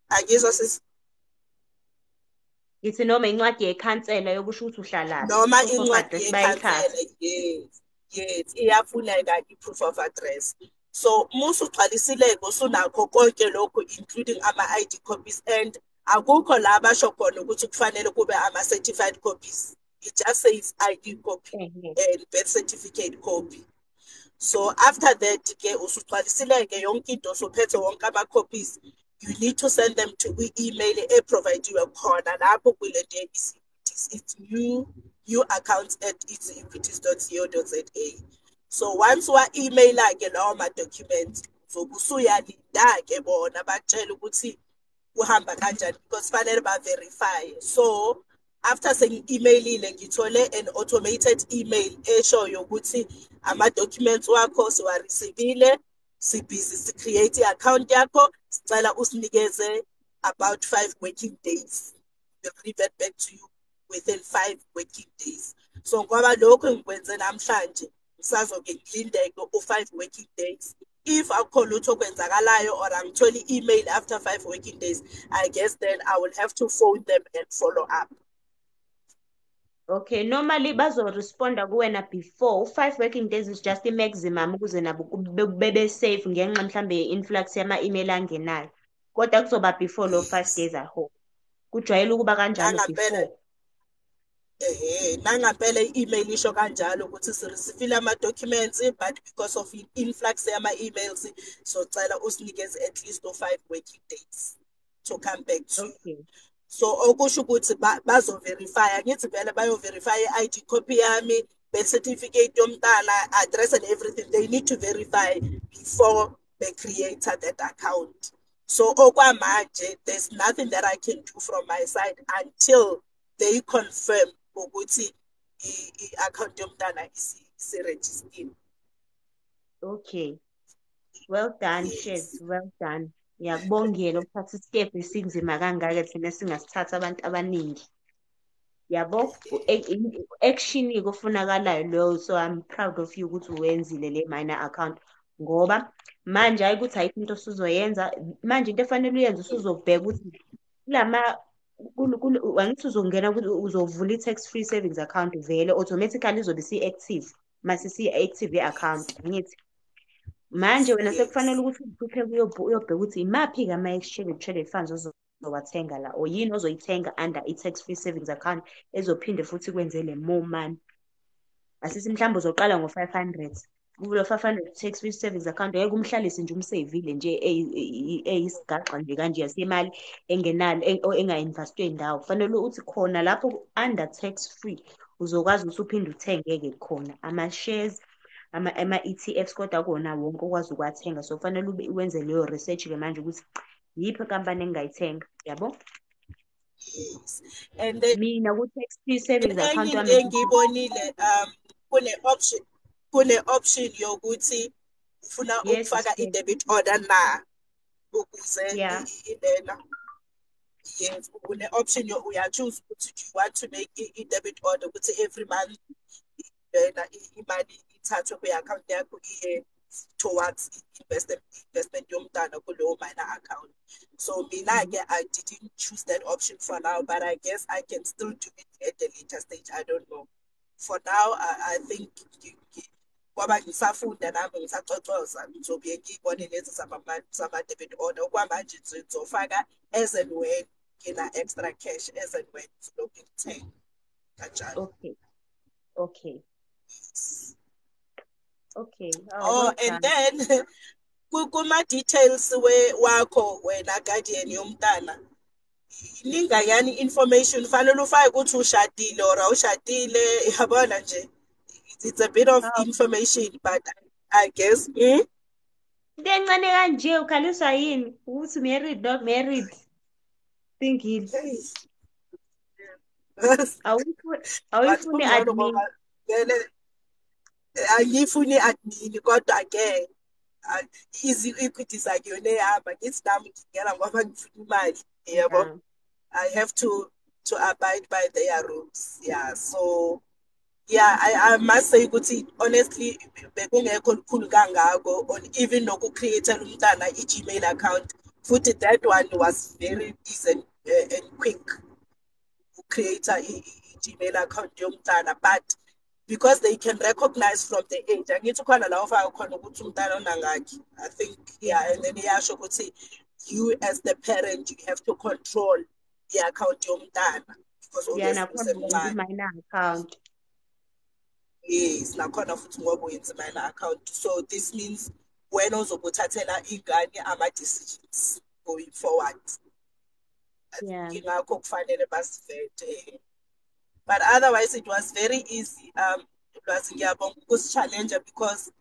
angizwa sisi. Ngithi noma incwadi yekhansela yokusho ukuthi uhlalaphi. Noma incwadi yekhansela, yes, iyafuneka i-proof of address. So musugcwalisile-ke, usunakho konke lokhu including ama-ID copies, and akukho la basho khona ukuthi kufanele kube ama-certified copies, it just says ID copy and birth certificate copy. So after that ke usugcwalisile-ke yonke into, usuphethe wonke ama-copies, you need to send them to i-email e-provide-iwe khona lapho kule nto ye-Easy Equities. It's new accounts@easyequities.co.za. So once wa-emaila-ke lawo ma-documents, uzobe usuyalinda-ke bona bakutshele ukuthi kuhamba kanjani, because fanele ba-verify. So after sengi-emailile, ngithole an automated email eshoyo ukuthi ama-documents wakho siwa-receive-ile, si-busy si-create i-account yakho, sicela usinikeze about 5 working days. We'll revert back to you within 5 working days. So ngoba lokho ngikwenze namhlanje, ngisazoke ngilindeke u-5 working days. If akukho lutho okwenzakalayo or angitholi email after 5 working days, I guess then I will have to phone them and follow up. Okay, normally bazoresponda kuwena before 5 working days is just i-maximum ukuze nabo bebe safe ngenxa mhlambe ye-influx yama-email angenayo. Kodwa kuzoba before lo 5 days, I hope. Kujwayele ukuba kanjalo before. Nangampela i-email isho kanjalo ukuthi si-receive ama-documents, but because of influx yama-emails, socela usinikeze at least 5 working days to come back to you. Okay. So okusho ukuthi bazo-verify, ngithi vele bayo-verify i-ID copy yami, birth certificate yomntana, address and everything. They need to verify before they create that account. So okwamanje, there's nothing that I can do from my side until they confirm ukuthi i-account yomntana isi-registered. Okay. Well done, Yes. Shez. Well done. Ngiyakubongela ukuthatha i-step esinzima kangaka thina singasithatha abantu abaningi. Yabo, action kufunakalayo leyo, so I'm proud of you ukuthi uwenzile le minor account, ngoba manje hayi ukuthi ayikho into osuzoyenza. Manje into efanele uyenze usuzobheka ukuthi kulama angithi uzongena uzovula i-tax free savings account vele automatically izobe isi-active, mase si-active i-account, angithi? Manje wena sekufanele ukuthi uphuphe uyobheka ukuthi imaphi-ke ama-exchange traded funds ozowathenga la, or yini ozoyithenga under i-tax free savings account ezophinde futhi kwenzele more money. Asithi mhlawumbe uzoqala ngo-500. Kulo 500 tax free savings account ngeke umhlalise nje umsevile nje eyisigaxa nje kanje yasemali engenalo enga-investwe indawo. Kufanele uthi khona lapho under tax free uzokwazi ukuthi uphinde uthenge-ke khona ama-shares, ama-ETFs, kodwa kona wonke okwazi ukuwathenga. So kufanele ube wenze leyo research-ke manje ukuthi yiphi inkampani engingayithenga, yabo? Yes. And then mina ku-tax free savings account enye into engiyibonile, kune option yokuthi ufuna ukufaka i-debit order na ukuze ilena. Yes, kune option uya-choose ukuthi do you want to make i-debit order ukuthi every month lena imali ithathwe kwi-account yakho iye towards investment yomntana kuleyo minor account. So mina-ke I didn't choose that option for now, but I guess I can still do it at a later stage. I don't know. For now, I think kwaba ngisafunda nami ngisacocoza, ngizobuye ngiyibone lezi sama-debit order. Okwamanje ngizofaka as and when ngina extra cash, as and when ngizolokhu ngithenga kanjalo. Okay. Yes. Okay. Oh, Well and done. Then kuma details we wakho wena guardian yomntana, ininganyani information fanele ufake ukuthi ushadile or awushadile, yabona nje, it's a bit of information, but I guess Into encane kanje ukhaliswa yini ukuthi married, not married, singile? But Awuyifuni kungcono admin? Ngoba vele angiyifuni i-admin, kodwa ke easy equities akuyona eyami, ngithi nami ngingena ngoba ngifuna imali, yabo. I have to abide by their rules. Yeah, so yeah, I must say ukuthi honestly bekungekho lukhulu kangako on even noku-create umntana i-Gmail account. Futhi that one was very easy and quick, create i-Gmail account yomntana, but because they can recognize from the age, angithi khona la ufaka khona ukuthi umntana unangakhi, I think, yeah, and then iyasho ukuthi you as the parent, you have to control i-account yomntana because Yeah, obviously nakhona wenza usemncane. I-minor account. Yes, nakhona futhi ngoba uyenza i-minor account, so this means wena ozobe uthathela ingane ama-decisions going forward. Ingakho kufanele basivethe, but otherwise it was very easy. Lwazi, ngiyabonga ukusi-challenge because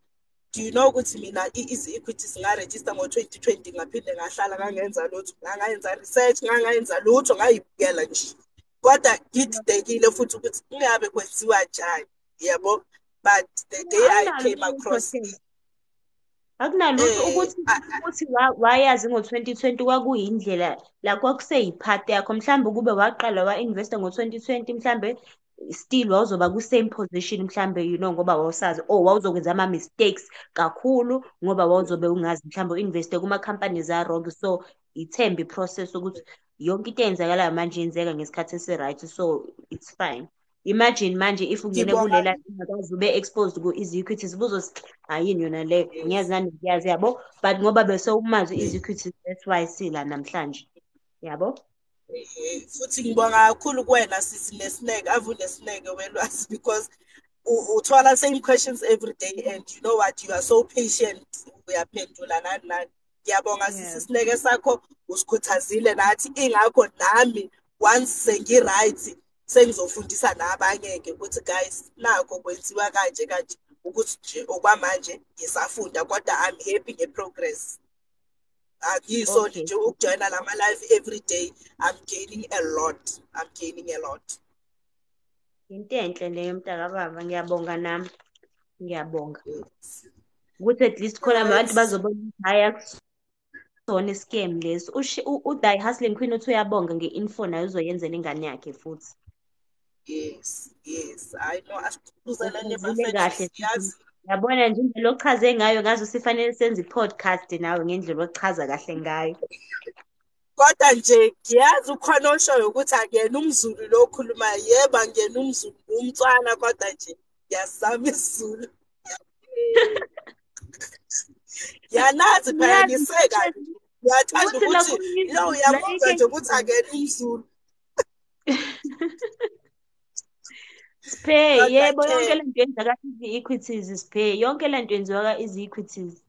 do you know ukuthi mina i-Easy Equities nga-register ngo-2020, ngaphinde ngahlala, ngangenza lutho, ngangayenza research, ngangayenza lutho, ngayibukela nje. Kodwa ngididekile futhi ukuthi kungabe kwenziwa njani, yabo. But the day I came across Akunalutho ukuthi wayazi ngo-2020 kwakuyindlela la kwakuseyiphathi yakho, mhlawumbe kube waqala wa-investa ngo-2020, mhlambe still wawuzoba ku-same position mhlambe, you know, ngoba wawusazi or wawuzokwenza ama-mistakes kakhulu ngoba wawuzobe ungazi, mhlambe u-investe kuma-companies a-wrong. So ithembe i-process ukuthi yonke into eyenzakalayo manje yenzeka ngesikhathi esi-right, so it's fine. Imagine manje if ungene kulela ungakaze ube exposed ku-Easy Equities, buzothi ayini yona leyo, ngiyazi nani ngiyazi, yabo. But ngoba bese umazi i-Easy Equities, that's why sila namhlanje, yabo. Futhi ngibonga kakhulu kuwena sisi nesineke, ave unesineke welwazi, because uthola same questions every day and you know what, you are so patient, uyaphendula nani nani. Ngiyabonga sisi, isineke sakho usikhuthazile nathi, ingakho nami once sengi-right sengizofundisa nabanye-ke ukuthi guys, nakho kwenziwa kanje kanje, ukuthi nje okwamanje ngisafunda kodwa I'm happy nge-progress. Angiyisoli nje ukujoyina lama-live every day, I'm gaining a lot, I'm gaining a lot. Into enhle leyo mntakababa, ngiyabonga nami, ngiyabonga. Ukuthi at least khona abantu bazobona ukuthi hhayi akusona i-scam lesi. U-Die Hustling Queen uthi uyabonga nge-info naye uzoyenzela ingane yakhe futhi. Yes, yes. I know asiphuzelane bafethu, yazi. Yabona nje indlela ochaze ngayo, ngaze sifanele senze i-podcast nawe ngendlela ochaza kahle ngayo. Kodwa nje ngiyazi ukhona oshoyo ukuthi akuyena umZulu lo okhulumayo. Yebo, angiyena umZulu, umtswana, kodwa nje ngiyasizama isiZulu. Ngiyanazi phela, ngiseka. Ngiyathanda ukuthi lo uyamuzwa nje ukuthi akuyena umZulu. Siphe, yebo, yonke le nto yenzeka Easy Equities, Siphe, yonke le nto yenziwa ka-Easy Equities.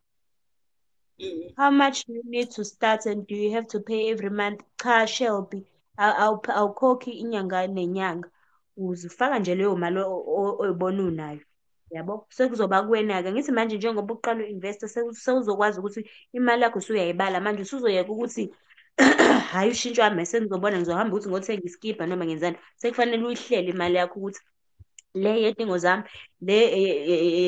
How much do you need to start and do you have to pay every month? Cha, Shelby, awukhokhi inyanga nenyanga. Uzifaka nje leyo mali oyibona unayo. Yabo, sekuzoba kuwena-ke. Ngithi manje njengoba uqala u-investa, sewuzokwazi ukuthi imali yakho usuyayibala manje, usuzoyeka ukuthi hhayi ushintsho wami sengizobona ngizohamba ukuthi ngothenga isikibha noma ngenzani. Sekufanele uyihlele imali yakho ukuthi le yedingo zami, le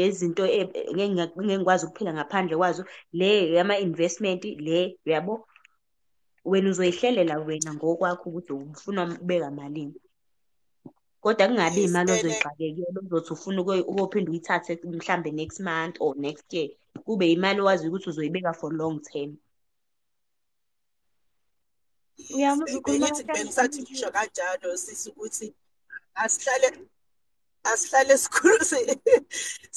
yezinto ngeke ngikwazi ukuphila ngaphandle kwazo, le yama-investment, le, uyabo. Wena uzoyihlelela wena ngokwakho ukuthi ufuna ukubeka malini. Kodwa kungabi imali ozoyixakekela uzothi ufuna ukophinda uyithathe mhlambe next month or next year. Kube imali owazi ukuthi uzoyibeka for long term. Bengithi bengisathi ngisho kanjalo sisi ukuthi asihlale sikhulu,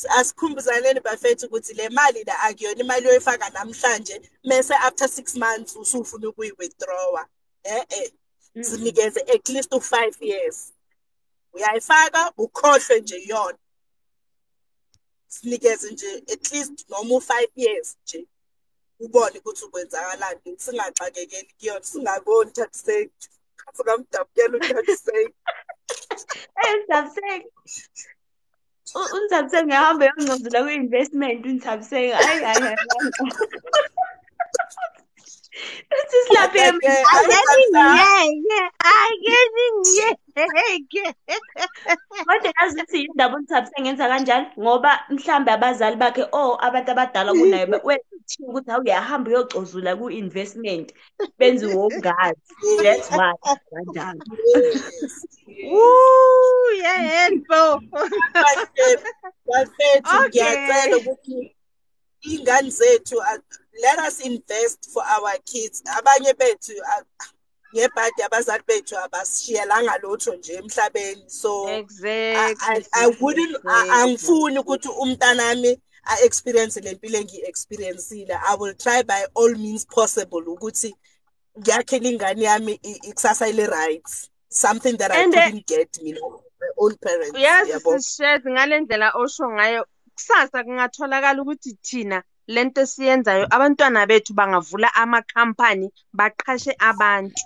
asikhumbuzaneni bafethu ukuthi le mali la akuyona imali oyoyifaka namhlanje mese after 6 months usufuna ukuyi-withdrawa. Sinikeze at least 5 years. Uyayifaka ukhohlwe nje yona. Sinikeze nje at least noma u5 years nje. Ubone ukuthi kwenzakalani, singaxakekeli kuyona, singaboni Thabiseng. Singamdabukela uThabiseng. Thabiseng. uNthabiseng ngiyahamba uyongcozela kwi-investment uNthabiseng. Hayi hayi hayi. Uthi silaphe Angeke. Kodwa yazi ukuthi indaba uNthabiseng ngenza kanjani, ngoba mhlambe abazali bakhe or abantu abadala kunaye wethiwa ukuthi hawu uyahamba uyocozula ku-investment benziwe ungazi. That's why kanjalo. Woo, yeah, Bafethu ngiyacela ukuthi ingane zethu, let us invest for our kids. Abanye bethu ngebhadi abazali bethu abasishiyelanga lutho nje emhlabeni, so exactly. I wouldn't, angifuni ukuthi umntanami a-experience le mpilo engiyi-experiencile. I will try by all means possible ukuthi ngiyakhele ingane yami ikusasa ile right, something that I couldn't get mina my own parents. Uyazi sished ngale ndlela osho ngayo, kusasa kungatholakala ukuthi thina lento esiyenzayo abantwana bethu bangavula amakhampani baqhashe abantu.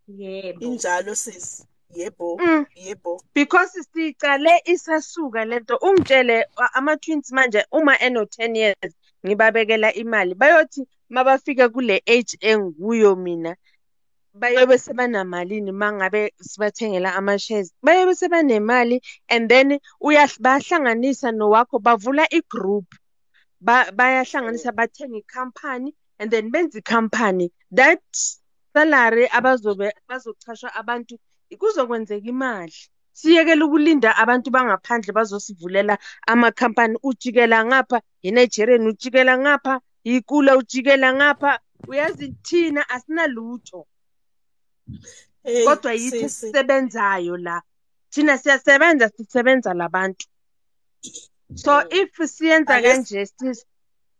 Yebo. Injalo sisi. Yebo, yebo. Because sicale isasuka lento, ungitshele ama-twins manje uma eno-10 years ngibabekela imali, bayothi mabafika kule age enguyo mina bayobe sebanamalini mangabe sibathengela ama-shares, bayobe sebanemali, and then bayahlanganisa nowakho, bavula i-group, bayahlanganisa bathenga ikhampani and then benza ikhampani. That salary abazobe bazochashwa abantu, kuzokwenzeka imali. Siyekele ukulinda abantu bangaphandle bazosivulela amakhampani. Ujikela ngapha i-Nigerian, ujikela ngapha ikula, ujikela ngapha, uyazi thina asinalutho. Kodwa yithi esisebenzayo la, thina siyasebenza, sisebenza labantu. So if siyenza kanje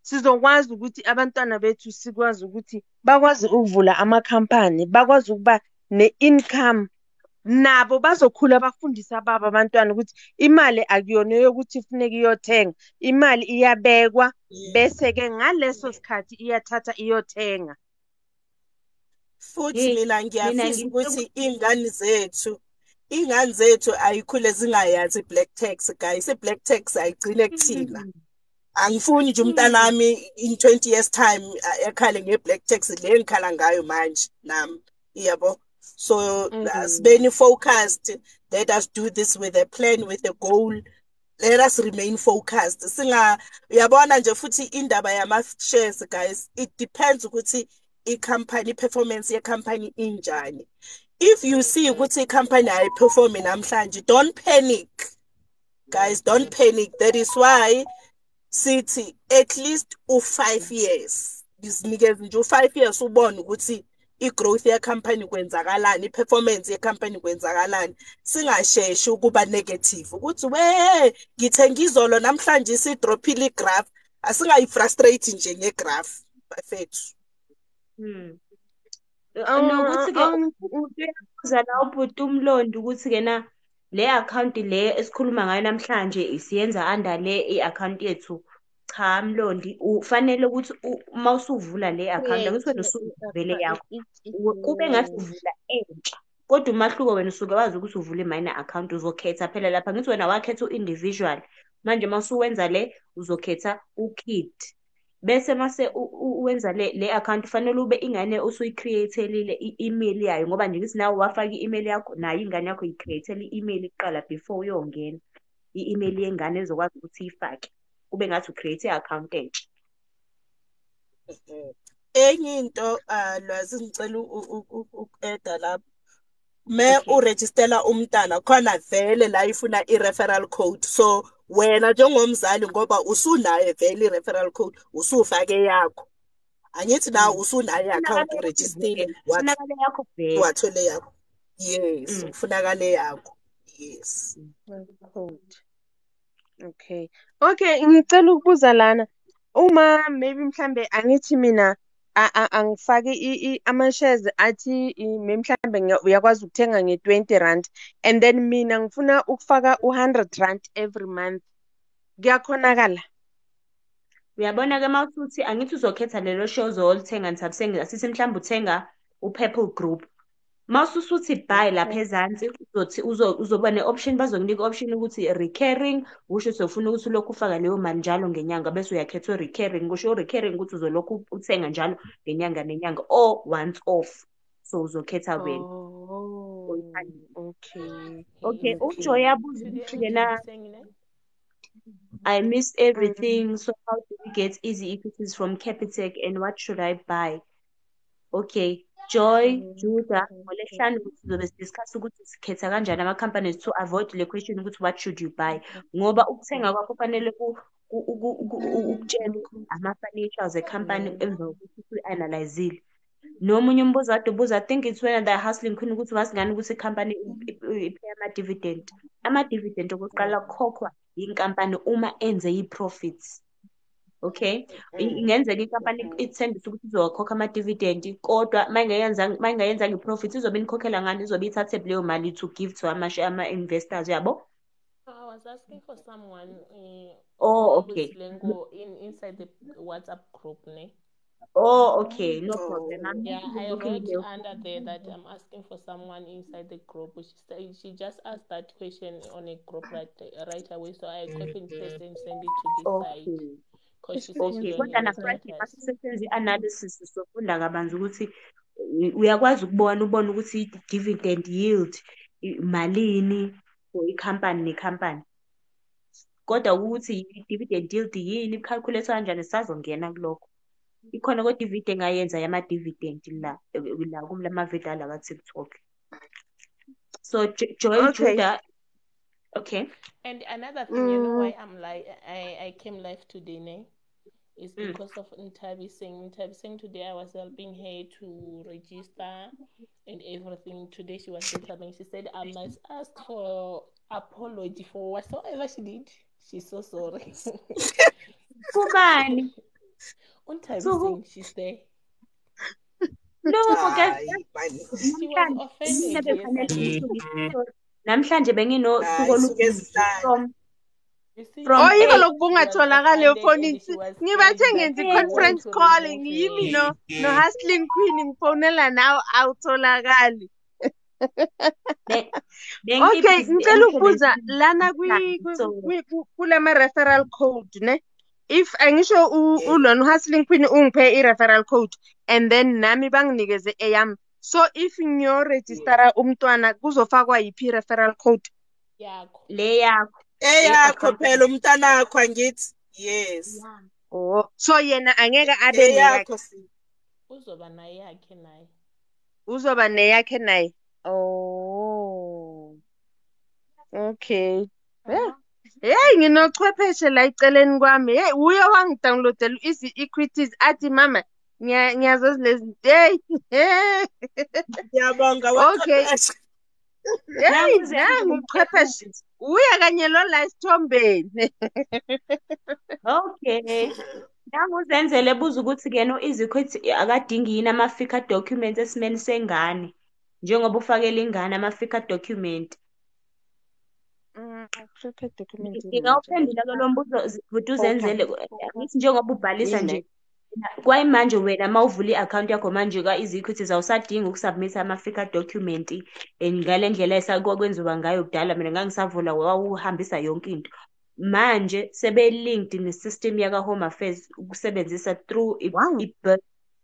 sizokwazi ukuthi abantwana bethu sikwazi ukuthi bakwazi ukuvula amakhampani, bakwazi ukuba ne-income, nabo bazokhula bafundise ababo abantwana ukuthi imali akuyona yokuthi kufuneka iyothenga, imali iyabekwa bese-ke ngaleso sikhathi iyathatha iyothenga. Futhi mina ngiyafisa ukuthi ingane zethu ayikhule zingayazi i-black tax, guys. I-black tax ayigcine kuthina. Angifuni nje umntanami in 20 years time ekhale nge-black tax le engikhala ngayo manje nami, yabo. So sibeni focused. Let us do this with a plan, with a goal. Let us remain focused. Singa uyabona nje futhi indaba yama-shares, guys, it depends ukuthi i-company performance ye-company injani. If you see ukuthi i-company ayiperformi namhlanje, don't panic, guys, don't panic. That is why sithi at least u-5 years, ngizinikeze nje u-5 years ubone ukuthi i-growth ye-company kwenzakalani, i-performance ye-company kwenzakalani. Singasheshi ukuba negative ukuthi we ngithenga izolo namhlanje isidrophile i-graph. Asingayi-frustrate nje nge-graph bafethu. Nokuthi-ke uyabuza la ubhuti uMlondi ukuthi-ke na le akhawunti le esikhuluma ngayo namhlanje isiyenza under le i-akhawunti yethu. Cha Mlondi, ufanele ukuthi uma usuvula le akhawunti, angithi wena usuvele yakho, kube ngathi uvula entsha, kodwa umahluko wena usuke wazi ukuthi uvula i-minor account, uzokhetha phela lapha. Ngithi wena wakhetha u-individual, manje uma usuwenza le uzokhetha u-kid, bese mase uwenza le account fanele ube ingane usuyi-create-elile i-email yayo, ngoba nje ngithi nawe wafaka i-email yakho, nayo ingane yakho yi-create-ele i-email kuqala before uyongena, i-email yengane ezokwazi ukuthi uyifake, kube ngathi u-create i-account entsha. Enye into Lwazi ngicela uku-eda lapho, me urejistela umntana khona vele la ifuna i-referral code, so wena njengomzali ngoba usunayo vele i-referral code usufake yakho, angithi na usunayo i-account urejistile wathole yakho. Yes, ufunakale yakho. Yes. Okay. Okay, ngicela ukubuza lana, uma maybe mhlambe angithi mina angifake ama-shares athi mhlambe uyakwazi ukuthenga nge-20 rand and then mina ngifuna ukufaka u-100 rand every month, kuyakhonakala? Uyabona-ke uma usuthi angithi uzokhetha lelo share ozolithenga nithabisenge, asithi mhlawumbe uthenga u-Purple Group, uma ususuthi buy lapha ezansi uzothi uzoba ne-option, bazokunika i-option ukuthi recurring, kusho ukuthi ufuna ukuthi ulokhu ufaka leyo mali njalo ngenyanga, bese uyakhetha u-recurring, kusho u-recurring ukuthi uzolokhu uthenga njalo ngenyanga nenyanga, or once off, so uzokhetha wena. Okay. Okay, uJoy abuza ukuthi yena I missed everything, so how do we get easy equities from Capitec and what should I buy? Okay. Joy, Judah, ngolesihlanu sizobe sidiscuss ukuthi sikhetha kanjani ama-companies to avoid le question ukuthi what should you buy, ngoba ukuthenga kwakho kufanele ukutshele ama-financials e-company emva kokuthi usuyi-analyzile. Nomunye umbuzo kade ubuza, I think it's when they're hustling khona ukuthi wazi ngani ukuthi i-company ipay ama-dividend. Ama-dividend okokuqala kukhokhwa inkampani uma enze i-profits. Okay, ingenzeka inkampani ithembise ukuthi izowakhokha ama-dividend, kodwa uma ingayenzanga i-profit izobe inikhokhela ngani, izobe ithathe leyo mali to give to ama-investors, yabo. I was asking for someone. Oh, okay. Inside the WhatsApp group, ne? Oh, okay, no problem. I'm Yeah, actually I looking wrote here. under there that I'm asking for someone inside the group. She said she just asked that question on a group right away. So I copy and paste and send it to this side Okay. because she said she Okay, don't kodwa have a na-Friday status. mase senze i-analysis sofunda kabanzi ukuthi uyakwazi ukubona ubone ukuthi i-dividend yield malini for ikhampani nekhampani. Kodwa ukuthi i-dividend yield yini, i-calculate kanjani sisazongena kulokho. Ikhona kodwa ividiyo engayenza yama-dividend la la kulama-video ala ka-TikTok. So Joy Okay. Judah, okay. And another thing, you know why I'm like I came live today, ne? It's because of Nthabiseng. Nthabiseng today I was helping her to register and everything. Today she was telling, she said I must ask for apology for whatsoever she did. She's so sorry. Kubani? So who? Nthabiseng, she's there. No, guys, Hayi man. She was namhlanje mina offended bekufanele yesterday. ukuthi ngithi namhlanje benginosuku Hayi suke olubi zihlala. from You see, from Oh, yiko 8. lokhu she was bungatholakali offended efonini. and she was Ngibathe scared that ngenza they want i-conference to call remove ngiyimi her. no no-hustling queen ngifonela nawe awutholakali. Be- Okay, Bengi-busy ngicela ukubuza emsebenzini lana namhlanje, so kulama referral code ne. If angisho Yeah. ulona hustling queen ungiphe i-referral code and then nami banginikeze eyami. So if ngiyoregistera umntwana kuzofakwa yiphi i-referral code? Yakho. le yakho le Eyakho account phela umntanakho angithi. Yes. Oh, so yena angeke abe neyakhe. Eyakho si. Uzoba naye yakhe naye. Uzoba neyakhe naye. Oh, okay. Yeah. Hey, nginochwepheshe la eceleni kwami. Hey, uye wangidownloadela i-Easy Equities athi mama ngiyazazi lezi. Hey. Ngiyabonga Okay. wachwepheshe. Hey, nangu nangu uchwepheshe. Uye kanye lo la esithombeni. Okay. Nangu uzenzele buza ukuthi kuyena u-Easy Equity akadingi yini ama-FICA documents esimeni sengane njengoba ufakele ingane ama-FICA document. Prepare document yini manje? Ngingawuphendula ke lo mbuzo futhi uzenzele angithi njengoba ubhalisa Yini? nje kwayimanje wena uma uvula i-akhawunti yakho manje ka-Easy Equities awusadingi ukusubmit ama-FICA document and ngale ndlela esakwenziwa ngayo kudala. Mina ngangisavula wawuhambisa yonke into. Manje sebe-linked ne-system yaka-Home Affairs ukusebenzisa through Wow.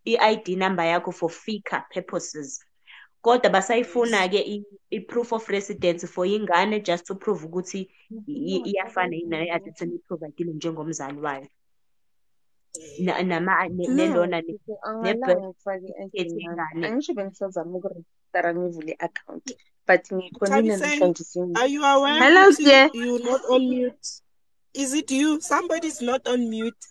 i-ID number yakho for FICA purposes. Kodwa basayifuna-ke i-proof of residence for ingane just to prove ukuthi iyafana yini nayo i-address eniyi-provide-ile njengomzali wayo. No, Nelona angalanga ne-birth ukufaka i-ID certificate yami. yengane. Angisho bengisazama ukurejistara ngivule i-account but ngikhonile Thabiseng, namhlanje sengivule. are you aware Hello, ukuthi dear. you're not on mute? Is it you? Somebody's not on mute.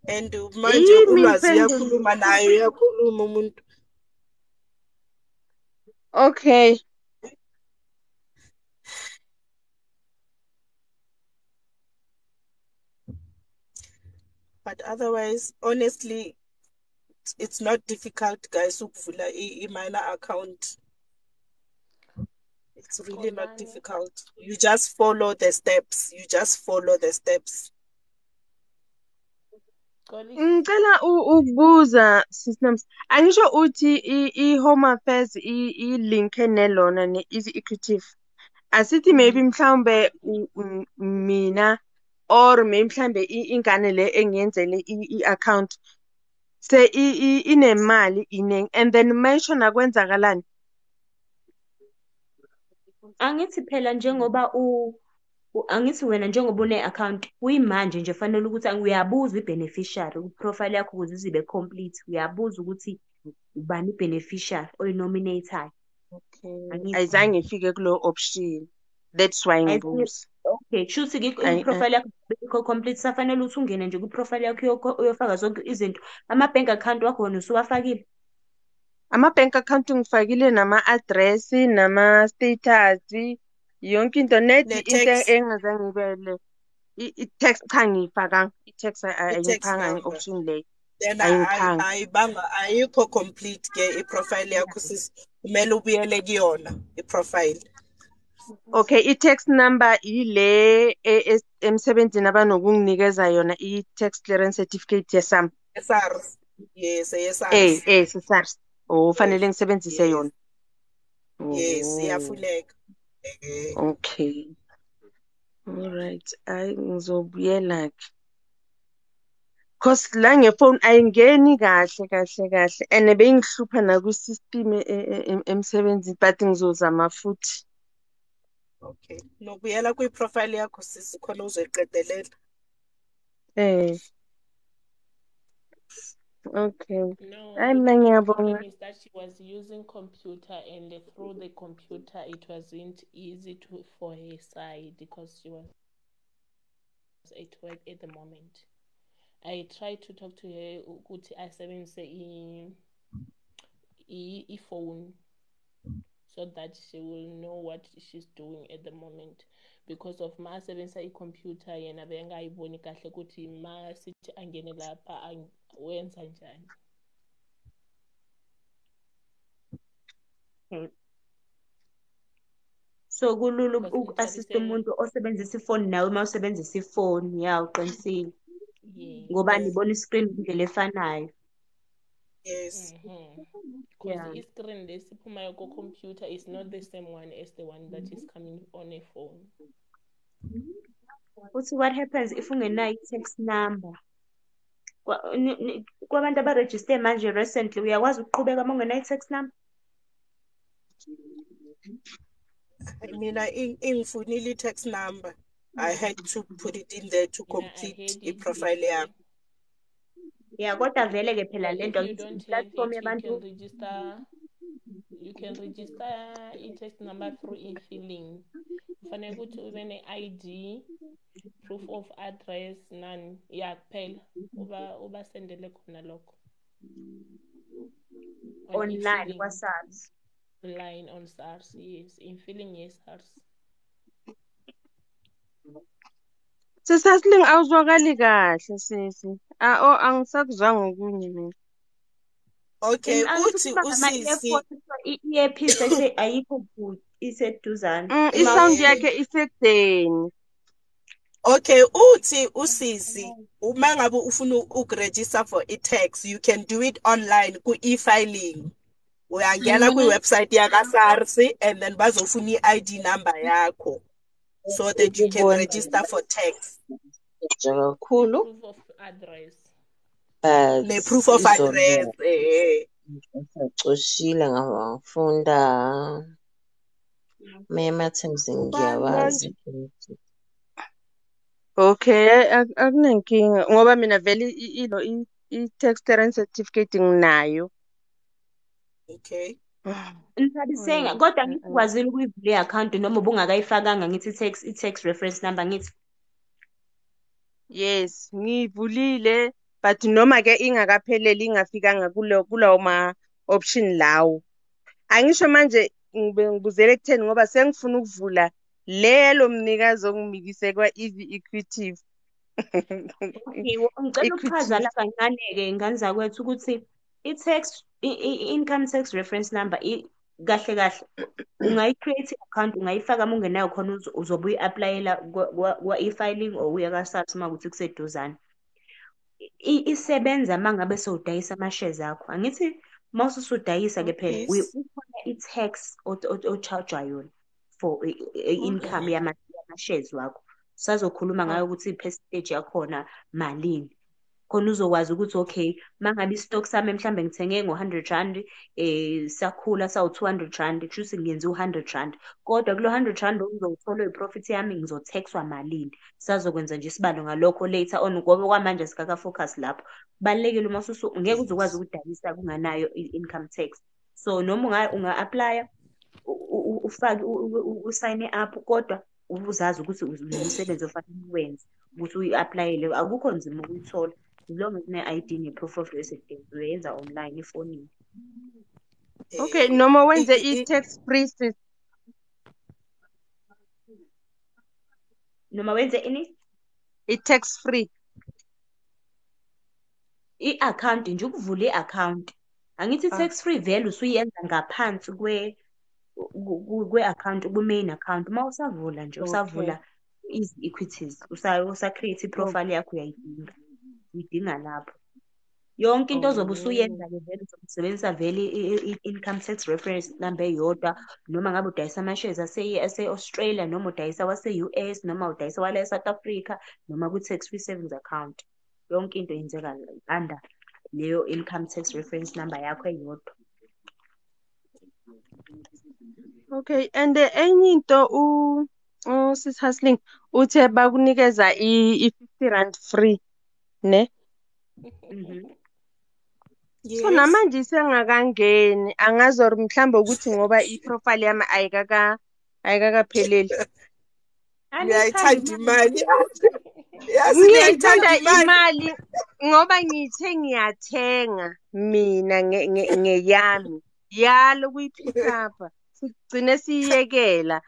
And manje Yimi ulwazi Mpendulo. uyakhuluma naye uyakhuluma umuntu. Okay. But otherwise, honestly, it's not difficult, guys, ukuvula i-minor account. It's really not Xolani. difficult. You just follow the steps. You just follow the steps. Xoli. Ngicela ukubuza Sis Nomsa. Angisho uthi i-Home Affairs i-link nelona ne-Easy Equity. Asithi maybe mhlawumbe mina or maybe mhlambe ingane le engiyenzele i-account se inemali iningi and then mayishona kwenzakalani? Angithi phela njengoba angithi wena njengoba une-account kuyimanje nje fanele ukuthi uyabuza i-beneficiary ku-profile yakho ukuze izibe complete. Uyabuza ukuthi ubani i-beneficiary oyinominate-ayo. Okay. Angithi Ayizange ifike kulo option. That's why ngibuza. Okay, kushuthi i-profile yakho ikho complete, safanele ukuthi ungene nje kwi-profile yakho uyofaka zonke izinto. Ama-bank account wakho wena usuwafakile? Ama-bank account ngifakile nama-address, nama-status, yonke into. Net into engazange ngibele i-tax cha ngiyifakanga. I-tax ayingiphanga nge-option leyo. Then ayibanga ayikho complete ke i-profile yakho sis, kumele ubuyele kuyona i-profile. Okay, i-tax number ile emsebenzini abanokunginikeza yona i-tax clearance certificate yesam. SARS. Yes, eye-SARS. Se-SARS. Oh, fanele ngisebenzise Yes. yona. Yes, Oh, iyafuneka. okay. All right. Hayi ngizobuyela ke. Cause la ngefoni ayingeni kahle kahle kahle and beyingihlupha nakwi-system emsebenzini but ngizozama futhi. Okay. Nobuyela kwi-profile yakho sisi khona uzoyiqedelela. Okay. No, Hayi mina the ngiyabonga. problem is that she was using computer and through the computer it wasn't easy to for her side because she was at work at the moment. I tried to talk to her ukuthi asebenzise i-phone so that she will know what she's doing at the moment, because of ma asebenzisa i-computer yena bengayiboni kahle ukuthi ma sithi angene lapha wenza njani. Okay. So kulula Because uku-assist Nthabiseng, umuntu osebenzisa ifoni nawe uma usebenzisa ifoni. Ya, uqinisile. Ngoba yes. nibona i-screen ngendlela efanayo. Yes. Because Yeah. the screen lesiphumayo ko-computer is not the same one as the one that is coming on a phone. Uthi what happens if ungenayo i-tax number? Kwabantu abarejiste manje recently, uyakwazi ukuqhubeka uma ungenayo i-tax number? Mina ingifunile i-tax number. I had to put it in there to Mina I complete had it i-profile before. yami. Yeah, kodwa vele ke phela But le if nto you ngithi don't have i-platform it, you yabantu. can register. You can register i-tax number through e-filing. Kufanele ukuthi ube ne-ID, proof of address, nani. Yeah, kuphela. Ubasendele khona lokho. On Online e-filing. kwa-SARS. Online on SARS, yes. E-filing ye-SARS. Sisasilingi awuzwakali kahle sisi. Ah, oh angisakuzwanga okunye mina. Okay, Angithi uthi ukuba usisi ngama-earphones, i-earpiece ayikho kude, iseduzane. Mm, i-sound eh, yakhe isekudeni. Okay, uthi usisi uma ngabe ufuna ukuregister for i-tax, you can do it online ku-e-filing. Uyangena kwi-website yaka-SARS and then bazofuna i-ID number yakho so that you can Ukubona register for tax. nje kakhulu Proof of address. but Ne-proof of izolo address. ngisacoshile ngafunda amanye ama-terms Ubani ngiyawazi. manje? Okay, akunankinga ngoba mina vele ilo i-tax clearance certificate nginayo. Okay. Nthabiseng, Alright. kodwa ngithi ukwazile ukuyivula i-akhawunti noma ubungakayifakanga ngithi i-tax reference number ngithi. Yes, ngiyivulile but noma ke ingakapheleli ingafikanga kulawo ma option lawo. Angisho manje ngibe ngibuzele ekutheni ngoba sengifuna ukuvula lelo mnikazi ongimikise kwa-Easy Equities. Okay, ngicela ukuchaza Equities. la kancane-ke ngane zakwethu ukuthi i-tax i-income tax reference number kahle kahle ungayi-create i-account ungayifaka uma ungenayo khona uzobe uyi-applyela kwa-e-filing or uye ka-SARS uma kuthi kuseduzane. Isebenza uma ngabe sewudayisa ama-shares akho. Angithi uma ususudayisa ke phela Yes. ukhona i-tax o-charge-wa yona for i-income yama-shares wakho. Sazokhuluma ngayo ukuthi i-percentage yakhona malini. Khona uzokwazi ukuthi okay, mangabe i-stock sami mhlambe ngithenge ngo-100 rand, sakhula sawu-200 rand, kusho ukuthi ngiyenze u-100 rand. Kodwa kulo 100 rand ngizowuthola i-profit yami ngizotaxwa malini. Sazokwenza nje isibalo ngalokho later on ngoba kwamanje sikaka-focus lapho. Kubalulekile uma ngeke uze ukwazi ukudayisa kunganayo i-income tax. So noma unga-apply-a ufake usayine up kodwa ubuzazi ukuthi unomsebenzi ofanele uwenze ukuthi uyi-applyele. Akukho nzima ukuyithola. As long as une-ID ne-proof of residence uyenza online efonini. Okay, noma wenze i-tax free sis. Noma wenze ini? I-tax free. I-account nje ukuvula i-account. Angithi i-tax free vele usuyenza ngaphansi kwe-account, ku-main account. Uma usavula nje usavula Easy Equities, usa-create i-profile yakho uyayidinga. Uyidinga lapho. Yonke into ozobe Oh. usuyenza-ke vele uzobe usebenzisa vele i-income tax reference number eyodwa, noma ngabe udayisa ama-shares ase-Australia, noma udayisa wase-US, noma udayisa wala e-South Africa, noma kwi-tax free savings account. Yonke into yenzeka under leyo income tax reference number yakho eyodwa. Okay, and enye into uSis Hustling uthe bakunikeza i-50 rand free, ne? Mhm. So Yes. namanje isengakangeni, angazi or mhlambe ukuthi ngoba i-profile yami ayikakapheleli. Aniyithandi Ngiyayithanda imali. imali. Yazi Ngiyayithanda ngiyayithanda imali. imali ngoba ngithe ngiyathenga mina ngeyami yalo kuyi-pick up, sigcine siyiyekela.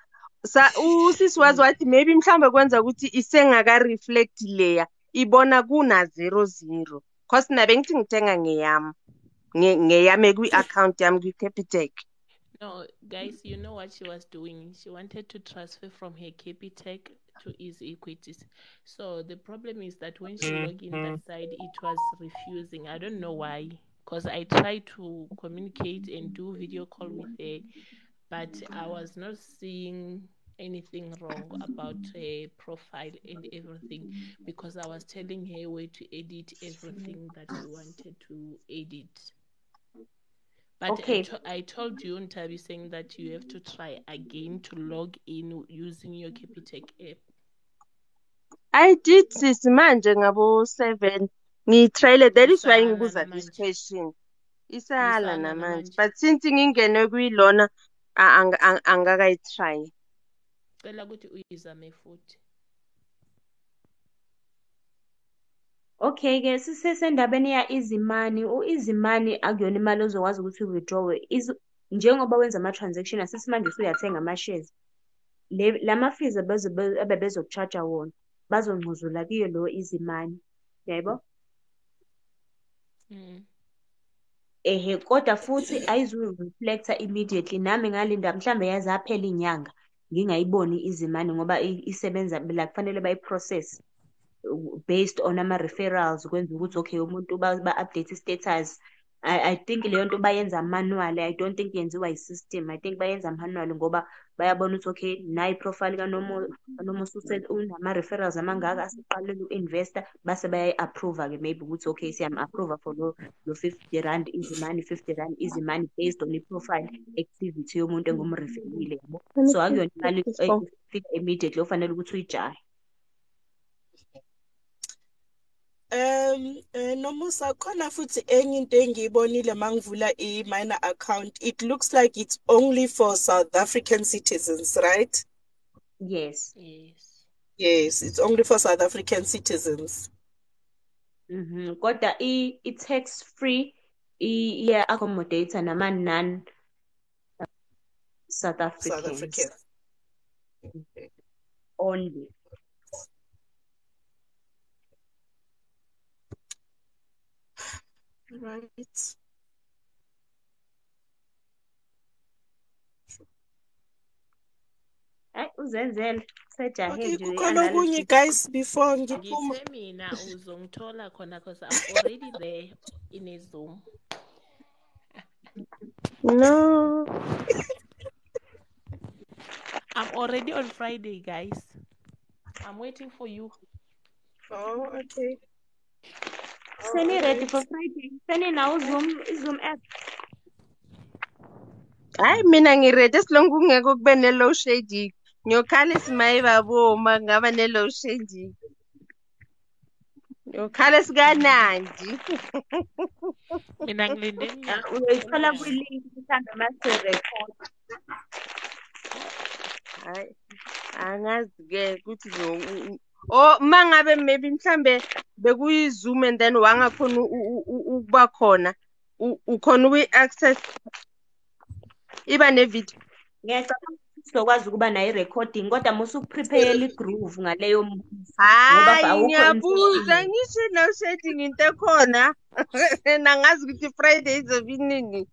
Usisi wazi wathi maybe mhlawumbe kwenza ukuthi isengaka-reflect leya ibona kuna 00, cause nabe ngithi ngithenga ngeyami ngeyami kwi-account yami kwi-Capitec. No, guys, you know what she was doing? She wanted to transfer from her Capitec to Easy Equities. So the problem is that when she logged in that side, it was refusing. I don't know why, because I tried to communicate and do video call with her, but I was not seeing anything wrong about her profile and everything, because I was telling her where to edit everything that she wanted to edit. But Okay. I told you, Ntabi, saying that you have to try again to log in using your Capitec app. I did sis manje ngabo 7 ngiyitrayile, that is why Isala ngibuza this namanje. question. Isala Isala namanje, namanje. but since ngingene kuyilona angakayitry. Cela ukuthi uyizame futhi. Okay ke sisesendabeni ya Easy Money. U-Easy Money akuyona imali ozokwazi ukuthi uyi-withdraw-e. Njengoba wenza ama-transaction, asithi manje usuyathenga ama-shares. Lama fees abebezoku-charge wona bazongcuzula kuyo lo Easy Money. Yabo? Ehe, kodwa futhi ayizu-reflect-a immediately. Nami ngalinda mhlambe yaze yaphela inyanga ngingayiboni i-Easy Money ngoba isebenza la, kufanele bayi-process based on ama-referrals, kwenza ukuthi okay umuntu ba-update i-status. I think leyo nto bayenza manually. I don't think yenziwa i-system. I think bayenza manually ngoba bayabona ukuthi okay nayi i-profile kaNomusa unama-referrals amangaka, aseqalile uku-investa, base bayayi-approve-ke maybe ukuthi okay siyam-approve for lo 50 rand easy money, 50 rand easy money based on i-profile activity yomuntu engumreferile, yabo. So akuyona imali efika immediately ofanele ukuthi uyijahe. Nomusa, khona futhi enye into engiyibonile mangivula i-minor account. It looks like it's only for South African citizens, right? Yes. Yes. Yes, it's only for South African citizens. Kodwa i-tax free iya accommodate nama non South South Africans Africans. only. Right. Hayi uzenzele sejahe Okay, nje kukhona okunye i-analysis. guys before ngiphuma. Ngithe mina uzongithola khona because I'm already there in a Zoom. No. I'm already on Friday, guys. I'm waiting for you. Oh, okay. Oh, Seni ready alright. for Friday. Seni nawo Zoom app. Hayi mina ngiready as long kungeke kube ne-load shedding. Ngiyokhala isimayi babo uma kungaba ne-load shedding. Ngiyokhala sikanandi. Mina ngilinde Uyoyithola umnyango. kwi-link mhlawumbe mase record. Hayi angazi-ke ukuthi oh mangabe maybe mhlambe bekuyi-Zoom and then wangakhona ukuba khona, ukhona ukuyi-access iba ne-video. Ngiyacabanga ukuthi sizokwazi ukuba nayo i-recording, kodwa musu ukuprepare i-groove ngaleyo mbuzo ngoba Hayi awukho ngiyabuza information. ngisho i-load shedding into ekhona. Nangazi ukuthi Friday izobe inini.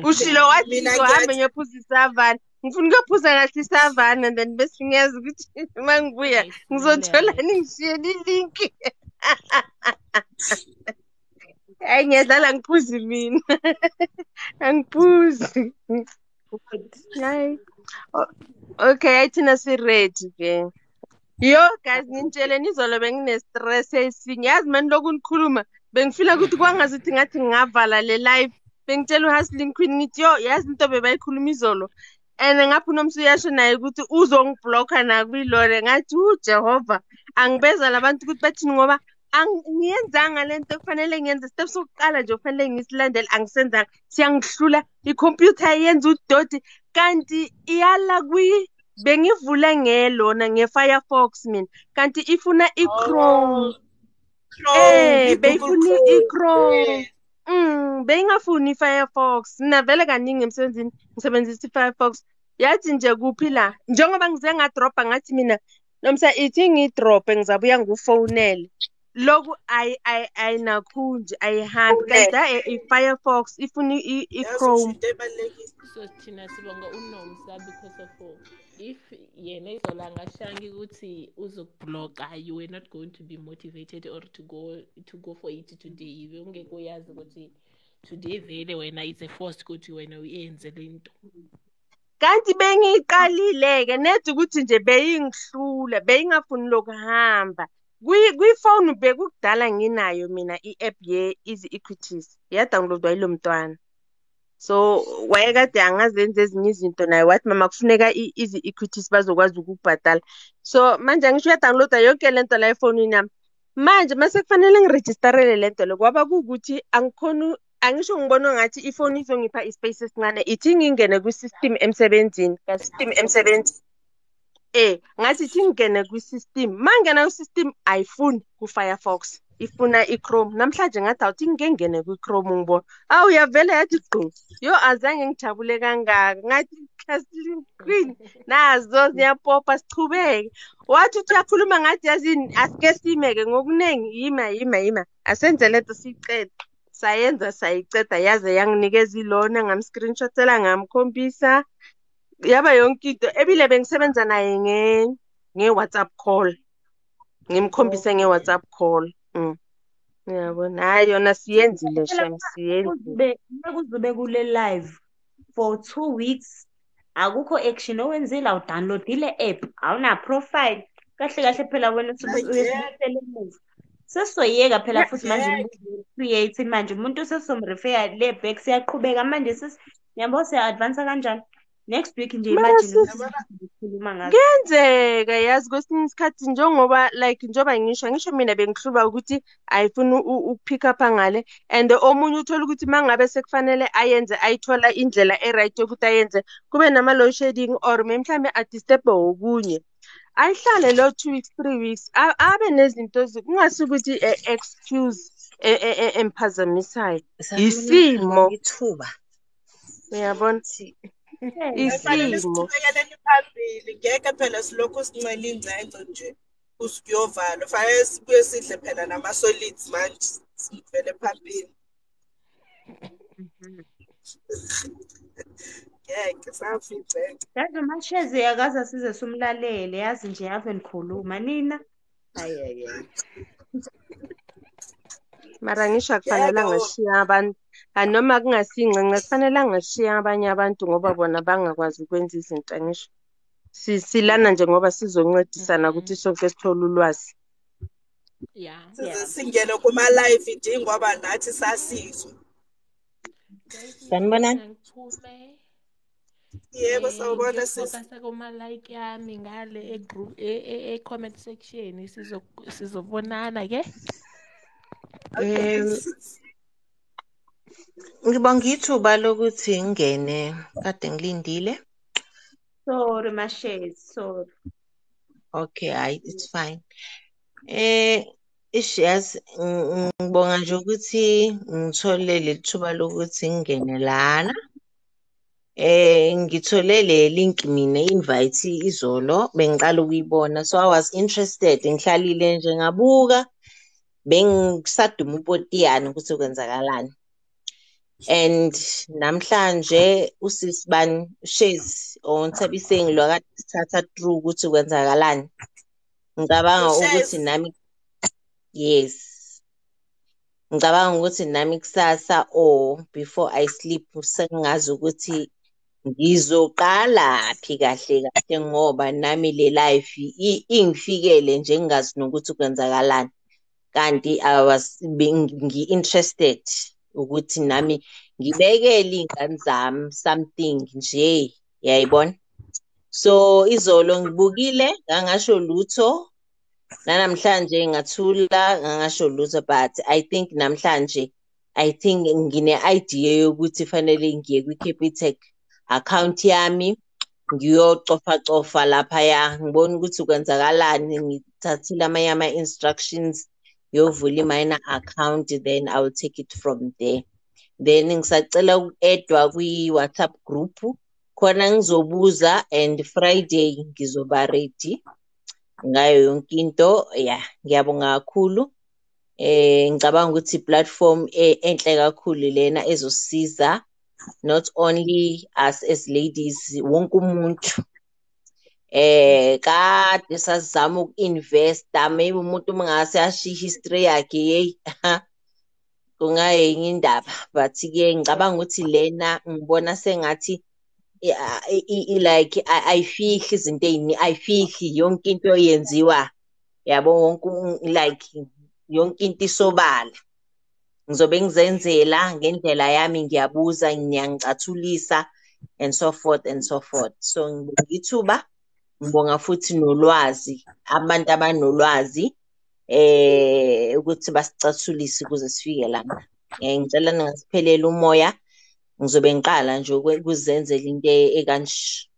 Ushilo wathi Mina ngizohamba ngiyathi ngiyophuza isavana. Ngifuna ukuyophuza kahle isavana and then bese ngiyazi ukuthi uma ngibuya Guys, ngizothola nile right. ningishiyele i-link. Hayi ngiyadlala ngiphuzi mina. Angiphuzi. Good. Hayi. Okay, hayi thina si-ready ke. Yo guys, nginitshele nizolo bengine-stress esinye. Yazi mani lokhu nikhuluma bengifila ukuthi kwangazuthi ngathi ngingavala le live. Bengitshela uHustling Queen ngithi yo yazi into bebayikhuluma izolo. And ngapha uNomsa uyasho naye ukuthi uzongiblocka nakwilole. Ngathi uJehova angibeza labantu ukuthi bathini ngoba angiyenzanga lento ekufanele ngiyenze. Step sokuqala nje kufanele ngisilandele angisenzanga. Siyangihlula ikhompyutha yenza udoti kanti iyala kwi bengivule ngelona nge-Firefox mina kanti ifuna i-Chrome. Oh, Chrome, i-Google Beyifuna Chrome. i-Chrome. Yes. Beyingafuni i-Firefox. Mina vele kaningi emsebenzini ngisebenzisa i-Firefox. Yathi nje kuphi la njengoba ngize ngadrobha ngathi mina Nomsa ithi ngidrobhe ngizabuya ngikufonele. Lokhu ayinakhunje ayihambi kanti i-Firefox ifuna Yazi usho i-Chrome. into ebalulekile. So thina sibonga uNomsa because of if yena izolo angashangi ukuthi uzokubloka, you were not going to be motivated or to go for it today. Ungeke uyazi ukuthi today vele wena it's a force ukuthi wena uyenze le nto. Kanti bengiyiqalile-ke nedi ukuthi nje beyingihlula beyingafuni lokuhamba. Kwifoni bekukudala nginayo mina i-app ye-Easy Equities yadownloadwa yilo mntwana. So wayekade angazenza ezinye izinto naye wathi mama kufuneka i-Easy Equities bazokwazi ukubhadala. So manje angisho uyadownloada yonke lento la efonini yami. Manje mase kufanele ngirejistarele lento le kwaba kuwukuthi angikhoni angisho ngibona ngathi ifoni izongipha ispace esincane ithi ngingene kwi-system emsebenzini. System emsebenzini. Ngathi ithi ngingene kwi-system. Mangena kwi-system ayifuni ku-Firefox, ifuna i-Chrome. Namhlanje ngathi awuthi ngike ngene kwi-Chrome ngibona. Awu yavele yathi gqu. Yo azange ngijabule kangaka. Ngathi Hustling Queen nazo ziyapopa sichubeke. Wathi uthi uyakhuluma ngathi yazini asike sime-ke ngokuningi yima yima yima. Asenze lento siyicede. Sayenza sayiceda yaze yanginikeza ilona ngamscreenshotela ngamkhombisa. Yaba yonke into ebile bengisebenza naye nge-WhatsApp call. Ngimkhombise nge-WhatsApp call. Uyabona, hhayi yona siyenzile Phela shem siyenzile. Kuzobe kule live for 2 weeks akukho action owenzile, awudownloadile app, awuna profile. Kahle kahle phela wena Angeke. uyesibuyisela emuva. Sesizoyiyeka phela futhi manje Angeke. imibuzo create manje umuntu sesomrefer le back siyaqhubeka manje ngiyabo siya-advance kanjani. Next week nje Mara imagine sis ukuthi sizokhuluma ngazo. kuyenzeka yazi kwesinye isikhathi njengoba like njengoba ngisho mina bengihluba ukuthi ayifuni ukupick up ngale and omunye uthola ukuthi mangabe sekufanele ayenze ayithola indlela e-right yokuthi ayenze kube nama-load shedding or mhlawumbe adisturbe okunye. Ayihlale lo 2 weeks 3 weeks abe nezinto kungasi ukuthi excuse emphazamisayo. Sanibonani, Isimo ngibonga ithuba. uyabona Kufanele isimo. siqhubekeleni phambili ngeke phela silokhu sincela ingcence nje kuyovalwa. Fanele sibuye sidle phela nama-solids manje sivele phambili. Ngeke safa ingcence. Yazi uMashezi akaze size simlalele yazi nje ave nikhuluma nina. Hayi hayi hayi. Mara ngisho Ngeke akufanele oh angashiya abantu noma kungasiyincence kufanele angashiya abanye abantu ngoba bona bangakwazi ukwenza izinto angisho. Silana nje ngoba sizoncedisana ukuthi sonke sithole ulwazi. Yeah. size Yeah. singene kuma-live nje ngoba nathi sasizwa. Guys, mina Sanibonani. ngiphume Yebo, sawubona sisi. ngiyofocus kuma-like yami ngale e-group e-comment section sizobonana ke. Okay, Um, sisi. ngibonga ithuba lokuthi ngingene kade ngilindile. Sorry Mashezi, sorry. Okay, hayi it's fine. Ish yazi ngibonga nje ukuthi ngithole leli thuba lokuthi ngingene lana. Ngithole le link mina invite izolo bengiqala ukuyibona so I was interested ngihlalile nje ngabuka bengisaduma upotiyana ukuthi kwenzakalani. And namhlanje usisibani Shezi or Nthabiseng lo akade sithatha through ukuthi kwenzakalani. Ngicabanga ukuthi Ushezi. nami yes. Ngicabanga ukuthi nami kusasa or before I sleep sengingazi ukuthi ngizoqala phi kahle kahle ngoba nami le life ingifikele nje ngingazi nokuthi kwenzakalani. Kanti I was ngi-interested ukuthi nami ngibekele iy'ngane zami something nje, yayibona. So izolo ngibukile ngangasho lutho, nanamhlanje ngathula ngangasho lutho, but I think namhlanje I think ngine-idea yokuthi fanele ngiye kwi-Capitec account yami ngiyocofa laphaya ngibone ukuthi kwenzakalani, ngithathile amanye ama-instructions ngiyovula i-minor account, then I will take it from there. Then ngisacela uku-add-wa kwi-WhatsApp group khona ngizobuza, and Friday ngizoba ready ngayo yonke into. Yeah, ngiyabonga kakhulu. Ngicabanga ukuthi i-platform enhle kakhulu lena ezosiza not only us as ladies, wonke umuntu. Kade sazama uku-investa, maybe umuntu uma ngase ashiye history yakhe, hey, kungayenye indaba, but-ke ngicabanga ukuthi lena ngibona sengathi like ayifihli izinto ey'ningi, ayifihli yonke into yenziwa, yabo, wonke like yonke into isobala. Ngizobe ngizenzela ngendlela yami, ngiyabuza, ngiyangicathulisa and so forth and so forth. So ngibonga ithuba, ngibonga futhi nolwazi, abantu abanolwazi ukuthi basicathulise ukuze sifike lana. Ngicela ningasipheleli umoya, ngizobe ngiqala nje ukuzenzela into ekanje.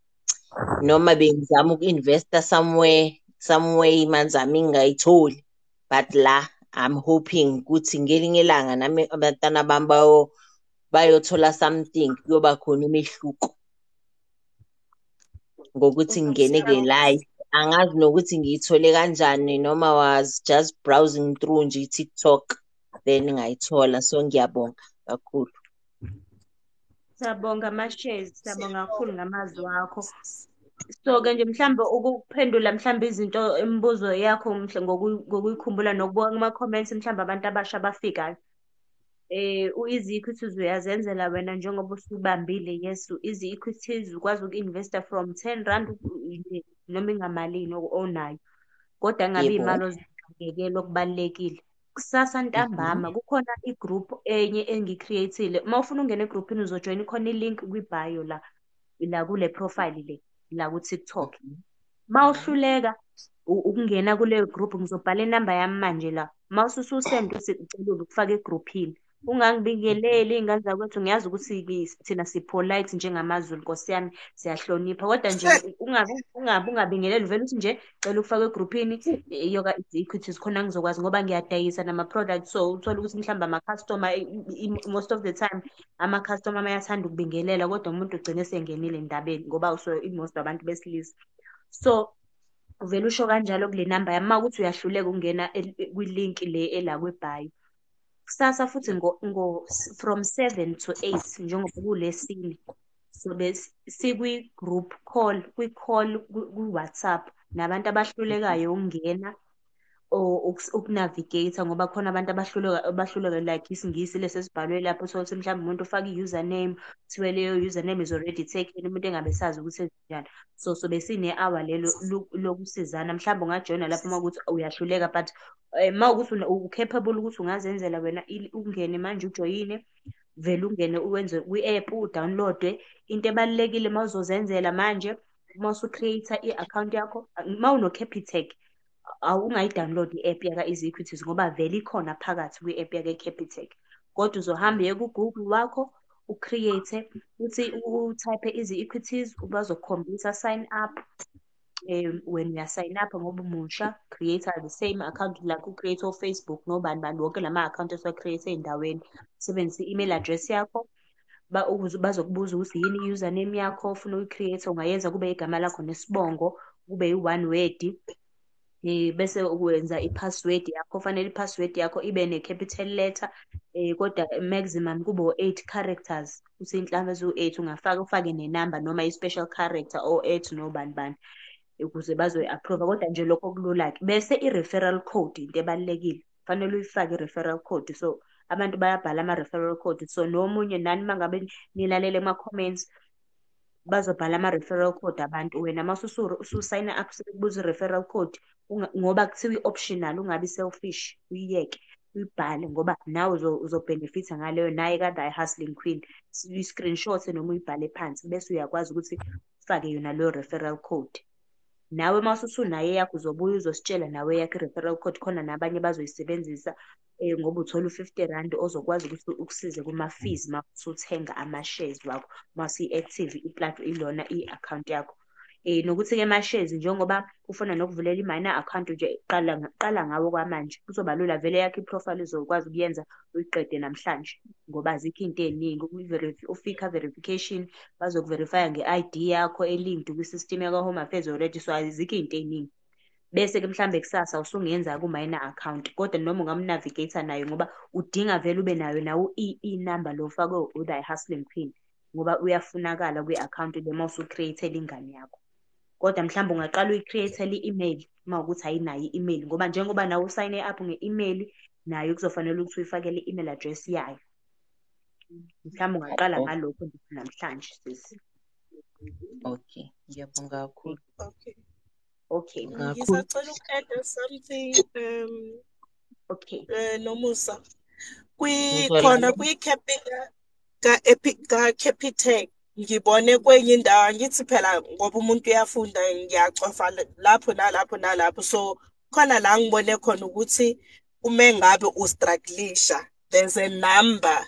Noma bengizama uku-investa somewhere, somewhere imali zami ngingayitholi, but la I'm hoping ukuthi ngelinye ilanga nami abantwana bami bayothola something, kuyoba khona umehluko ngokuthi ngingene kule live. Angazi nokuthi ngiyithole kanjani, noma was just browsing through nje i-TikTok then ngayithola. So ngiyabonga kakhulu. Siyabonga MaShezi, siyabonga kakhulu ngamazwi akho. So-ke nje mhlambe ukuphendula mhlambe izinto, imibuzo yakho ngokuyikhumbula nokubuka kuma-comments mhlambe abantu abasha abafikayo. U-Easy Equities uyazenzela wena njengoba usubambile. Yes, u-Easy Equities ukwazi uku-investa from 10 rand noma ingamalini onayo, kodwa kungabi imali ozixakekela, okubalulekile. Kusasa ntambama kukhona i-group enye engi-create-ile. Uma ufuna ukungena egrupini uzojoyina, ikhona i-link kwi-bio la kule profile le la ku-TikTok. Uma uhluleka ukungena kuleyo group, ngizobhala inamba yami manje la. Uma ususenda uthi ucela ukufaka egruphini, ungangibingeleli iy'ngane zakwethu. Ngiyazi ukuthi thina si-polite njengamaZulu, Nkosi yami, siyahlonipha, kodwa nje ungabi ungabingeleli, vele uthi nje cela ukufaka egruphini yoka Equities khona ngizokwazi, ngoba ngiyadayisa nama-product. So uthole ukuthi mhlawumbe ama-customer, most of the time ama-customer mayathanda ukubingelela, kodwa umuntu ugcine esengenile endabeni ngoba so most abantu besilisa. So uvele usho kanjalo kule namba yami uma kuthi uyahluleka ukungena kwi-link le ela kwi-bio. Kusasa futhi from 7 to 8 njengoba kulesine sobe sikwi-group call, kwi-call ku-WhatsApp nabantu abahlulekayo ukungena or uku-navigate, ngoba khona abantu abahluleka like isiNgisi lesi esibhalwe lapho, uthole ukuthi mhlawumbe umuntu ufaka i-username, kuthiwe leyo username is already taken, umuntu engabe esazi ukuthi enzenjani. So sobe sine-hour lelo lokusizana, mhlawumbe ungajoyina lapho uma kuwukuthi uyahluleka, but uma kuwukuthi u-capable ukuthi ungazenzela wena, ungene manje ujoyine, vele ungene uwenze kwi-app u-download-e. Into ebalulekile uma uzozenzela manje, uma usu-create-a i-account yakho, uma uno-Capitec, awungayi-download i-app yaka-Easy Equities ngoba vele ikhona phakathi kwi-app yaka-Capitec. Kodwa uzohamba uye ku-Google wakho, u-create, uthi u-type Easy Equities, bazokukhombisa sign up. Wena uya-sign up ngoba umusha, create the same account like u-create o-Facebook nobani bani, wonke lama-account esiwa-create ey'ndaweni. Usebenzise i-email address yakho, bazokubuza ukuthi yini i-username yakho ofuna ukuyi-create, ungayenza kube igama lakho nesibongo, kube i-one word. Bese ukwenza i-password yakho, fanele i-password yakho ibe ne-capital letter, kodwa maximum kube o-8 characters, uthi iy'nhlamvu eziwu-8, ungafaka ufake nenamba noma i-special character o-8 nobani bani ukuze bazoyi-approve-a, kodwa nje lokho kulula-ke. Bese i-referral code into ebalulekile, fanele uyifake i-referral code. So Abantu bayabhala ama-referral code. So nomunye nani uma ngabe nilalele ama-comments bazobhala ama-referral code abantu. Wena uma ususayina up sebekubuza i-referral code ngoba kuthiwa i-optional, ungabi selfish, uyiyeke uyibhale ngoba nawe uzobhenefitha ngaleyo. Naye kade ayi-hustling queen, uyi-screenshot noma uyibhale phansi bese uyakwazi ukuthi ufake yona leyo referral code. Nawe uma usunayo eyakho uzobuya uzositshela nawe eyakho i-referral code, khona nabanye bazoyisebenzisa ngoba uthola u-50 rand ozokwazi ukuthi ukusize kuma-fees uma usuthenga ama-shares wakho, uma usuyi-active ilona i-account yakho. Nokuthi-ke ama-shares njengoba ufuna nokuvulela i-minor account nje, qala ngawo kwamanje, kuzoba lula vele yakho i-profile uzokwazi ukuyenza uyiqede namhlanje ngoba azikho into ey'ningi. Ufika verification bazokuverifya nge-I_D yakho e-linked kwi-system yakwa-Home Affairs already, so azikho iy'nto ey'ningi. Bese-ke mhlambe kusasa usungenza ku-minor account, kodwa noma ungamu-navigate-a nayo ngoba udinga vele ube nayo nawo i-number lo ofakwe u-The Hustling Queen ngoba uyafunakala kwi-account le uma usu-create-ela ingane yakho. Kodwa mhlawumbe ungaqala uyi-create-ele i-email uma ukuthi ayinayo i-email, ngoba njengoba nawe usayine up nge-email nayo kuzofanele ukuthi uyifakele i-email address yayo. Mhlawumbe ungaqala ngalokho nje namhlanje sisi. Okay, ngiyabonga kakhulu. Okay. Okay. Ngisacela uku-add something Okay. Nomusa. Khona kwi-Capitec ngibone kwenye indawo, ngithi phela ngoba umuntu uyafunda ngiyacofa lapho nalapho nalapho, so khona la ngibone khona ukuthi uma ngabe ustrugglisha there's a number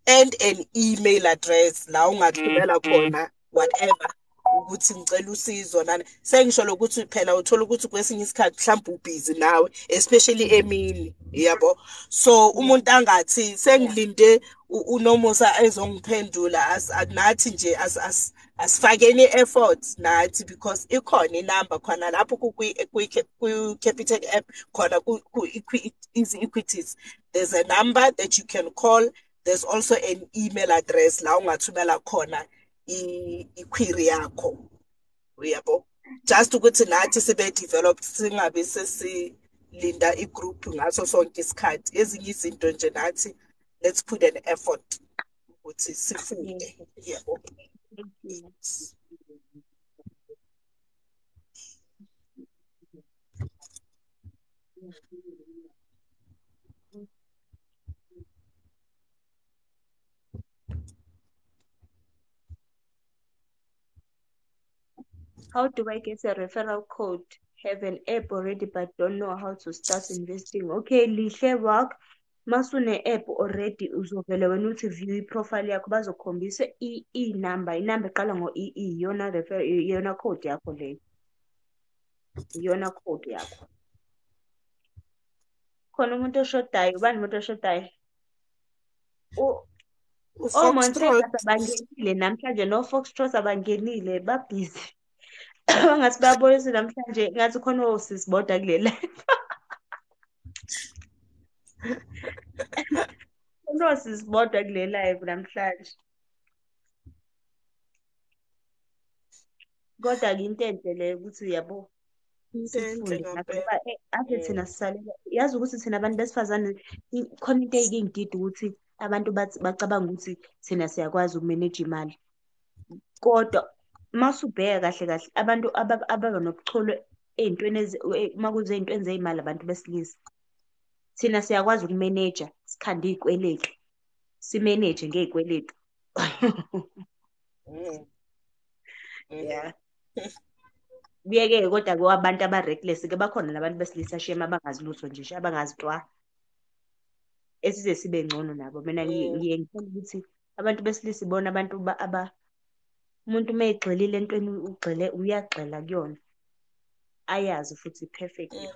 and an email address la ungathumela khona whatever ukuthi ngicela usizo nani. Sengisho lokuthi phela uthola ukuthi kwesinye isikhathi mhlawumbe ubhizi nawe, especially emini, yabo. So umuntu angathi sengilinde uNomusa ezongiphendula, nathi nje asifakeni effort nathi, because ikhona inamba khona lapho ku-Capitec app, khona ku-Easy Equities there's a number that you can call, there's also an email address la ungathumela khona i-query yakho, uyabo. Just ukuthi nathi sibe developed, singabe sesilinda i-group ngaso sonke isikhathi. Ezinye izinto nje nathi let's put an effort ukuthi sifunde, yabo. How do I get a referral code? Have an app already but don't know how to start investing. Okay, Lihle work. Masune app already uzovele wena uthi view i-profile yakho, bazokhombisa i-number. I-number iqala ngo-EE, iyona refer, iyona code yakho leyo. Iyona code yakho. Khona umuntu oshodayo, ubani umuntu oshodayo? U-Foxtrot abangenile namhlanje, no Foxtrot abangenile, babhizi. Bangathi bayabonisa namhlanje, ngathi khona osisi bodwa kule live. Khona osisi bodwa kule live namhlanje. Kodwa-ke into enhle le ukuthi yabo Into enhle sifunde ngampela. Ave thina sisalela, yazi ukuthi thina abantu besifazane khona into eyike ingidida ukuthi abantu bacabanga ukuthi thina siyakwazi ukumeneja imali. Kodwa uma usubheka kahle kahle abantu ababa nobuchule ey'ntweni uma kuze ey'ntweni zey'mali abantu besilisa. Thina siyakwazi ukumeneja, sikhande iy'kweletu, simeneje ngey'kweletu. Yeah. Kuyeke-ke kodwa-ke abantu aba-reckless-ke bakhona nabantu besilisa shame abangazi lutho nje, abangazi twa. Esize sibe ngcono nabo. Mina ngiye ngithole ukuthi abantu besilisa ibona abantu umuntu uma egxilile entweni ugxile, uyagxila kuyona. Ayazi futhi perfectly.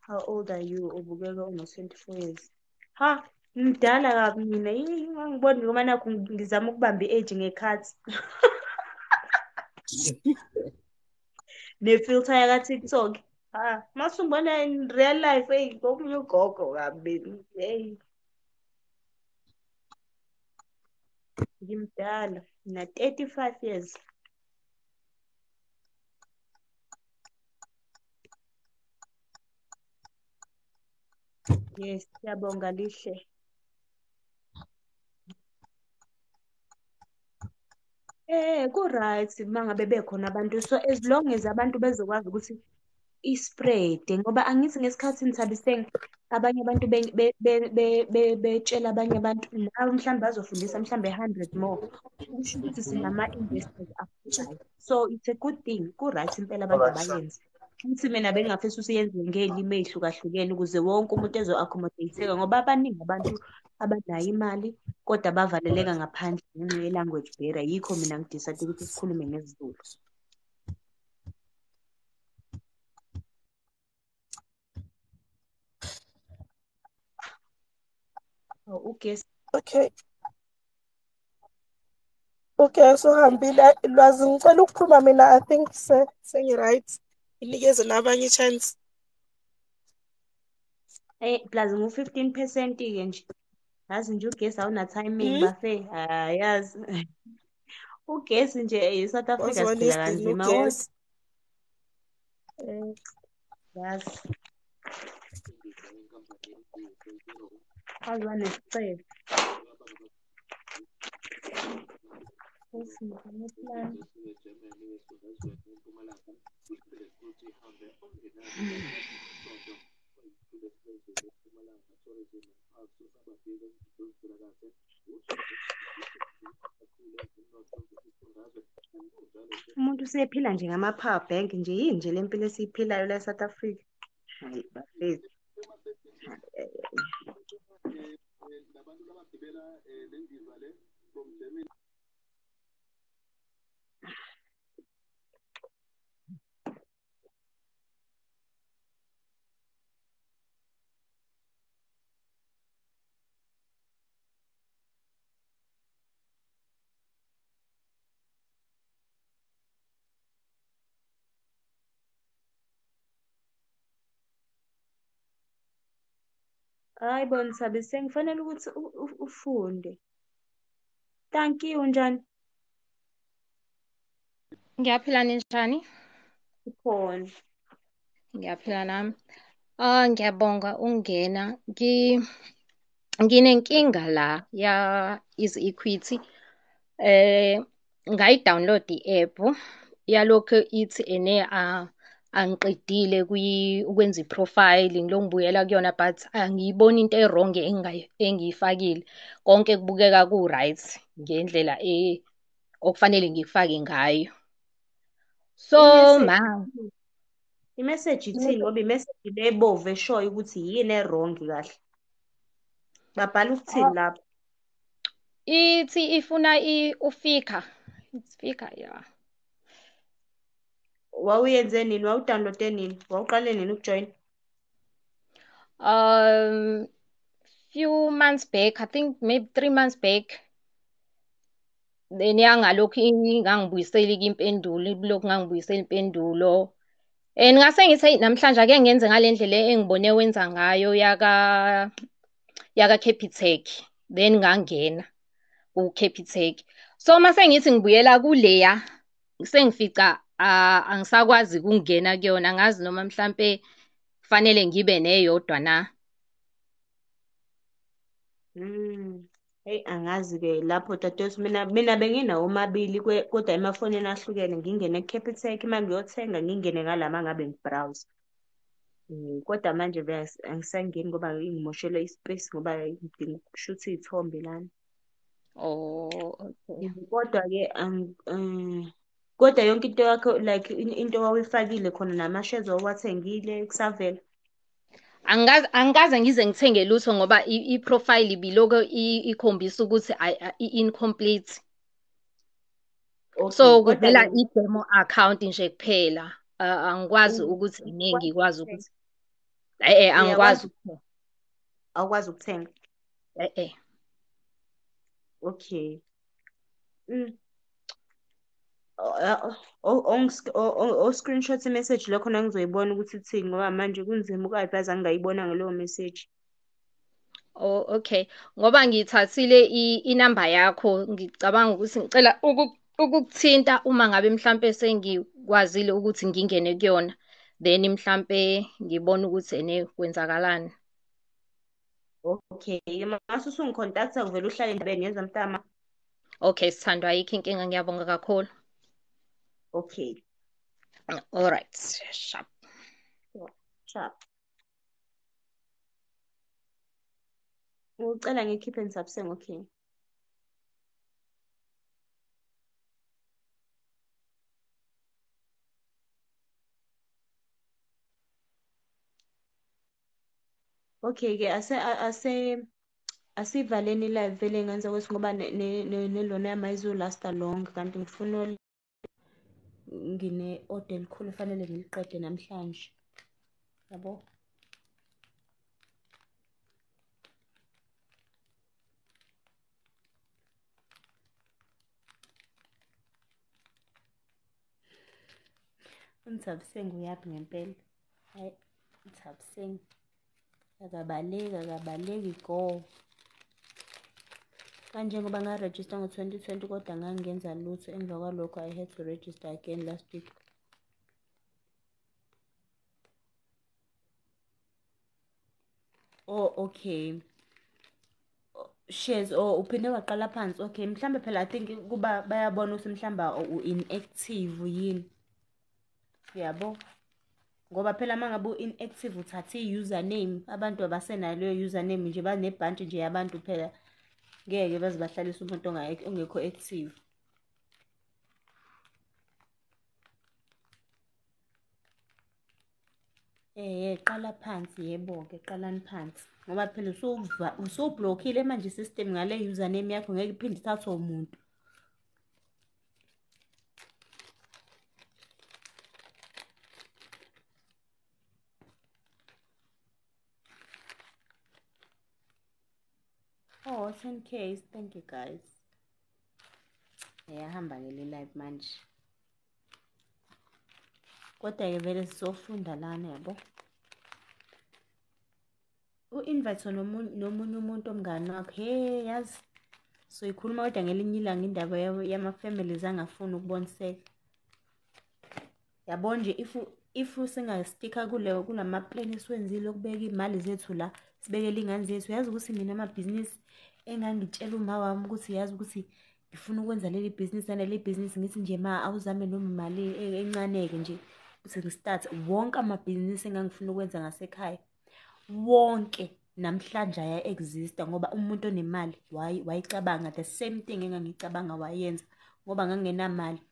How old are you? Ubukeka una-24 years. Ha, ngimdala kabi mina. Yini ungangiboni ngoba nakhu ngizama ukubamba i-age ngekhathi. Ne-filter yaka-TikTok. Ha, mase ungibona in real life, hey, komunye ugogo kabi. Hey. Ngimdala, ngina 35 years. Yes, siyabonga Lihle. Ku-right uma ngabe bekhona abantu, so as long as abantu bezokwazi ukuthi i-spread, ngoba angithi ngesikhathi Nthabiseng abanye abantu betshela abanye abantu, nawe mhlawumbe bazofundisa mhlawumbe 100 more, kusho ukuthi sinama-investors afundayo. So it's a good thing, ku-right impela abantu abayenze. Futhi mina bengingafisa ukuthi yenziwe ngey'limi ey'hlukahlukene ukuze wonke umuntu ezo-accommodate-eka, ngoba abaningi abantu abanayo imali kodwa bavaleleka ngaphandle ngenxa ye-language barrier. Yikho mina ngi-decide ukuthi sikhulume ngesiZulu. Oh, ugesi. Okay. Okay, so hambile Lwazi, ngicela ukuphuma mina. I think sengi-right. Inikeze nabanye i-chance. Plus ngu-15% ke nje. Yazi nje ugesi awuna-timing bafe. Yazi. Ugesi nje e-South Africa Waze siphila wanesidina kanzima kodwa. ugesi. Yazi. Waze wanesicelo. Futhi ngine-plan. Umuntu usephila nje ngama-power bank nje, yini nje le mpilo esiyiphilayo la e-South Africa? Hayi bafethu. Hayi. Hayi bo Nthabiseng, kufanele ukuthi ufunde. Thank you, unjani? Ngiyaphila, ninjani? Ukhona. Ngiyaphila nami. Ah, ngiyabonga ukungena. Nginenkinga la ya Easy Equity. Ngayi-download i-app yalokhu ithi ene angiqedile ukwenza i-profile, ngilokhu ngibuyela kuyona but angiyiboni into e-wrong engiyifakile. Konke kubukeka ku-right ngendlela okufanele ngikufake ngayo. So ma I-message ithini? Ngoba i-message le ebomvu eshoyo ukuthi yini e-wrong kahle. Babhala ukuthini lapho? Ithi ifuna ufika. It's fika, yeah. Wawuyenze nini? Wawu-download-e nini? Wawuqale nini ukujoyina? Few months back, I think maybe 3 months back. Then yangalokhu ingangibuyiseli impendulo, ilokhu ngangibuyisela impendulo. And ngase ngithi namhlanje ake ngenze ngale ndlela engibone wenza ngayo yaka Capitec. Then ngangena ku Capitec. So mase ngithi ngibuyela kuleya, sengifica angisakwazi ukungena kuyona, angazi noma mhlambe kufanele ngibe neyodwa na. Hey, angazi-ke lapho dadewethu, mina benginawo omabili kodwa emafonini ahlukene, ngingene ku-Capitec uma ngiyothenga, ngingene ngala uma ngabe ngi-browse. Kodwa manje angisangeni ngoba ingimoshela i-space ngoba ngidinga ukushutha iy'thombe lana. Oh, okay. Kodwa-ke kodwa yonke into yakho, like into owawuyifakile khona nama-shares owawuwathengile kusavela. Angikaze ngize ngithenge lutho ngoba i-profile ibiloko ikhombisa ukuthi i-incomplete. Okay, So kodwa kuvela ke i-demo account nje kuphela. Angikwazi ukuthi ngeke ngikwazi ukuthi angikwazi uyakwazi ukuthenga. Awukwazi ukuthenga. Eh. Okay. O-screenshot i-message lokho ngizoyibona ukuthi ithini, ngoba manje kunzima uku-advise ngingayibona ngaleyo message. Oh, okay. Ngoba ngithathile inamba yakho, ngicabanga ukuthi ngicela ukukuthinta uma ngabe mhlampe sengikwazile ukuthi ngingene kuyona, then mhlampe ngibone ukuthi ene kwenzakalani. Okay, mase usungi-contacta uvele uhlale endabeni yezwa mntama. Okay, sithandwa, ayikho inkinga, ngiyabonga kakhulu. Okay. All right, sharp. Sharp. Ucela ngikhiphe Nthabiseng, okay. Okay ke ase asivaleni live vele ngenza ukuthi ngoba nelona yami ayizolasta long, kanti ngifuna ngine order elikhulu fanele ngiliqede namhlanje. Yabo? UNthabiseng uyaphi ngempela? Hayi, uNthabiseng akabaleki, akabaleki go. Kanjengoba ngarejista ngo-2020 kodwa ngangenza lutho emva kwalokho, I had to register again last week. Oh, okay. Shares, oh, uphinde waqala phansi. Okay, mhlambe phela I think kuba bayabona ukuthi mhlamba u-inactive yini. Yabo? Ngoba phela uma ngabe u-inactive uthathe i-username, abantu abasenayo leyo username nje, banebhantshi nje yabantu phela. Ngeke baze bahlalise umuntu ongekho active. Qala phansi, yebo-ke, qalani phansi. Ngoba phela usublockile manje i-system ngale username yakho, ngeke iphinde ithathwe umuntu. Oh, 10K, thank you guys. Iyahamba ke le live manje. Kodwa ke vele sizofunda lana, yabo. U-invite nomunye umuntu omngani wakho. Hey, yazi. So ikhuluma kodwa ngelinye ilanga indaba yama-families angafuni ukuboniseka. Yabo nje if singastika kuleyo kulama plan esiwenzile ukubeka imali zethu la, sibekele ingane zethu. Yazi ukuthi mina amabhizinisi engangitshela uma wami ukuthi yazi ukuthi ngifuna ukwenza leli bhizinisi naleli bhizinisi, ngithi nje ma awuzame noma imali encane-ke nje ukuthi ngistart. Wonke amabhizinisi engangifuna ukwenza ngasekhaya wonke namhlanje aya-exista, ngoba umuntu onemali wayicabanga the same thing engangicabanga wayenza, ngoba ngangingenamali.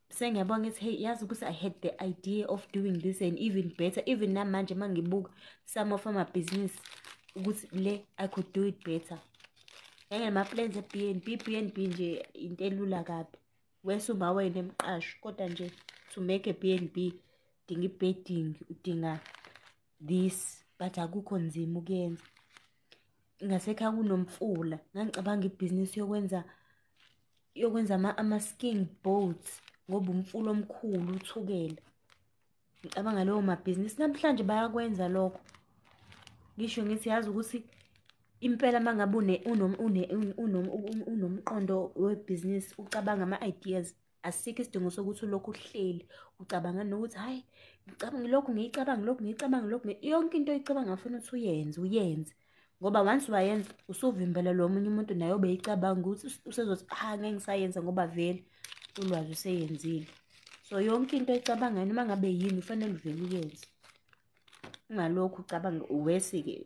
Sengiyabona ngithi hey, yazi ukuthi I had the idea of doing this and even better. Even namanje uma ngibuka some of amabhizinisi ukuthi le I could do it better. Nganginama-plans e-B&B, B&B nje into elula kabi. Wese uma wena emqasho, kodwa nje to make a B&B udinga i-bedding, udinga this, but akukho nzima ukuyenza. Ngasekhaya kunomfula, ngangicabanga ibhizinisi yokwenza ama-skiing boats, ngoba umfula omkhulu uThukela. Ngicabanga leyo mabhizinisi namhlanje bayakwenza lokho. Ngisho ngithi yazi ukuthi impela uma ngabe unomqondo webhizinisi, ucabanga ama-ideas, asikho isidingo sokuthi ulokhu uhleli ucabanga nokuthi hhayi ngicabanga lokhu, ngiyicabanga lokhu, ngiyicabanga lokhu. Yonke into oyicabanga ufuna ukuthi uyenze, uyenze. Ngoba once wayenza usuvimbela lo munye umuntu naye obeyicabanga ukuthi usezothi ha ngeke ngisayenza ngoba vele ulwazi useyenzile. So yonke into oyicabangayo noma ngabe yini ufanele uvele uyenze. Ungalokhu ucabanga wesi-ke.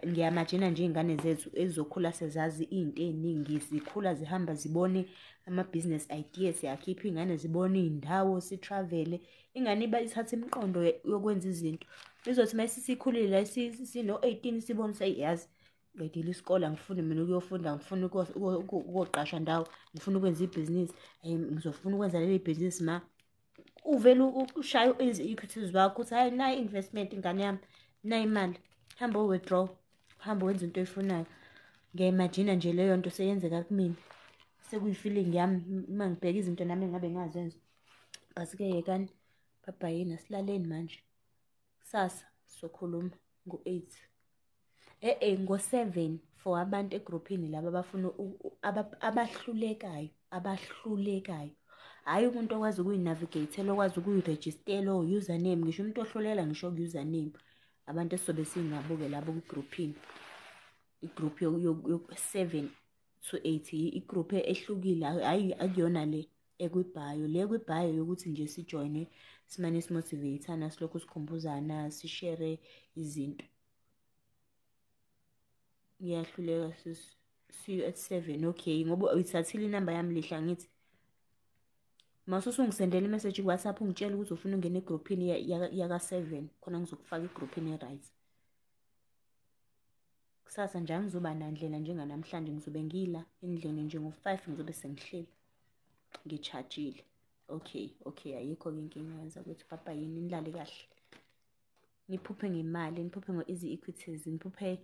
Ngiyamajina nje iy'ngane zethu ezizokhula sezazi iy'nto ey'ningi, zikhula zihamba zibone ama-business ideas, siyakhipha iy'ngane zibone iy'ndawo, si-travel-e. Ingane iba ithatha imiqondo yokwenza izinto. Izothi uma sesikhulile la sino-18 sibone ukuthi yazi qedile isikole, angifuni mina ukuyofunda, ngifuna ukuyoqashwa ndawo, ngifuna ukwenza ibhizinisi, ngizofuna ukwenza leli bhizinisi ma. Uvele ushaye izi-equities wakho ukuthi hhayi nayi i-investment ingane yami, nayi imali, hamba u-withdraw, hamba wenze into oyifunayo. Ngiyayimajina nje leyo nto seyenzeka kumina, sekuyi-feeling yami uma ngibheka izinto nami engabe ngazenza. But-ke yekani, bye-bye, asilaleni manje. Kusasa sizokhuluma ngo-8. Ngo-7 for abantu egruphini laba abafuna abahlulekayo, abahlulekayo. Hhayi umuntu okwazi ukuyinavigate-ela, okwazi ukuyirejistela, o-username, ngisho umuntu ohlulela ngisho ku-username. Abantu esizobe singabo-ke labo kwigruphini. Igruphu yo-7 to 8. I-group ehlukile, hhayi akuyona le ekwi-bio. Le ekwi-bio yokuthi nje sijoyine, simane simotivate-ana, silokhu sikhumbuzana, sishere izinto. Ngiyahluleka sis. See you at 7. Okay, ngoba uyithathile inamba yami Lihla, ngithi mase usungisendela imeseji ku-WhatsApp ungitshela ukuthi ufuna ungena egruphini yaka-7, khona ngizokufaka egruphini e-right. Kusasa nje angizoba nandlela njenganamhlanje, ngizobe ngila endlini nje ngo-5, ngizobe sengihleli ngi-charge-ile. Okay, okay, ayikho-ke inkinga, yenza ukuthi papa yini, nilale kahle, niphuphe ngemali, niphuphe ngo-easy equities, niphuphe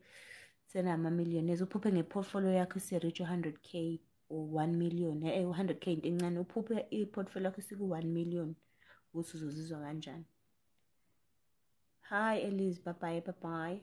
senama-millionaires, uphuphe nge-portfolio yakho isi-reach 100K or 1 million. 100K into encane, uphuphe i-portfolio yakho isiku-1 million, ukuthi uzozizwa kanjani. Hi Elise, bye bye, bye bye.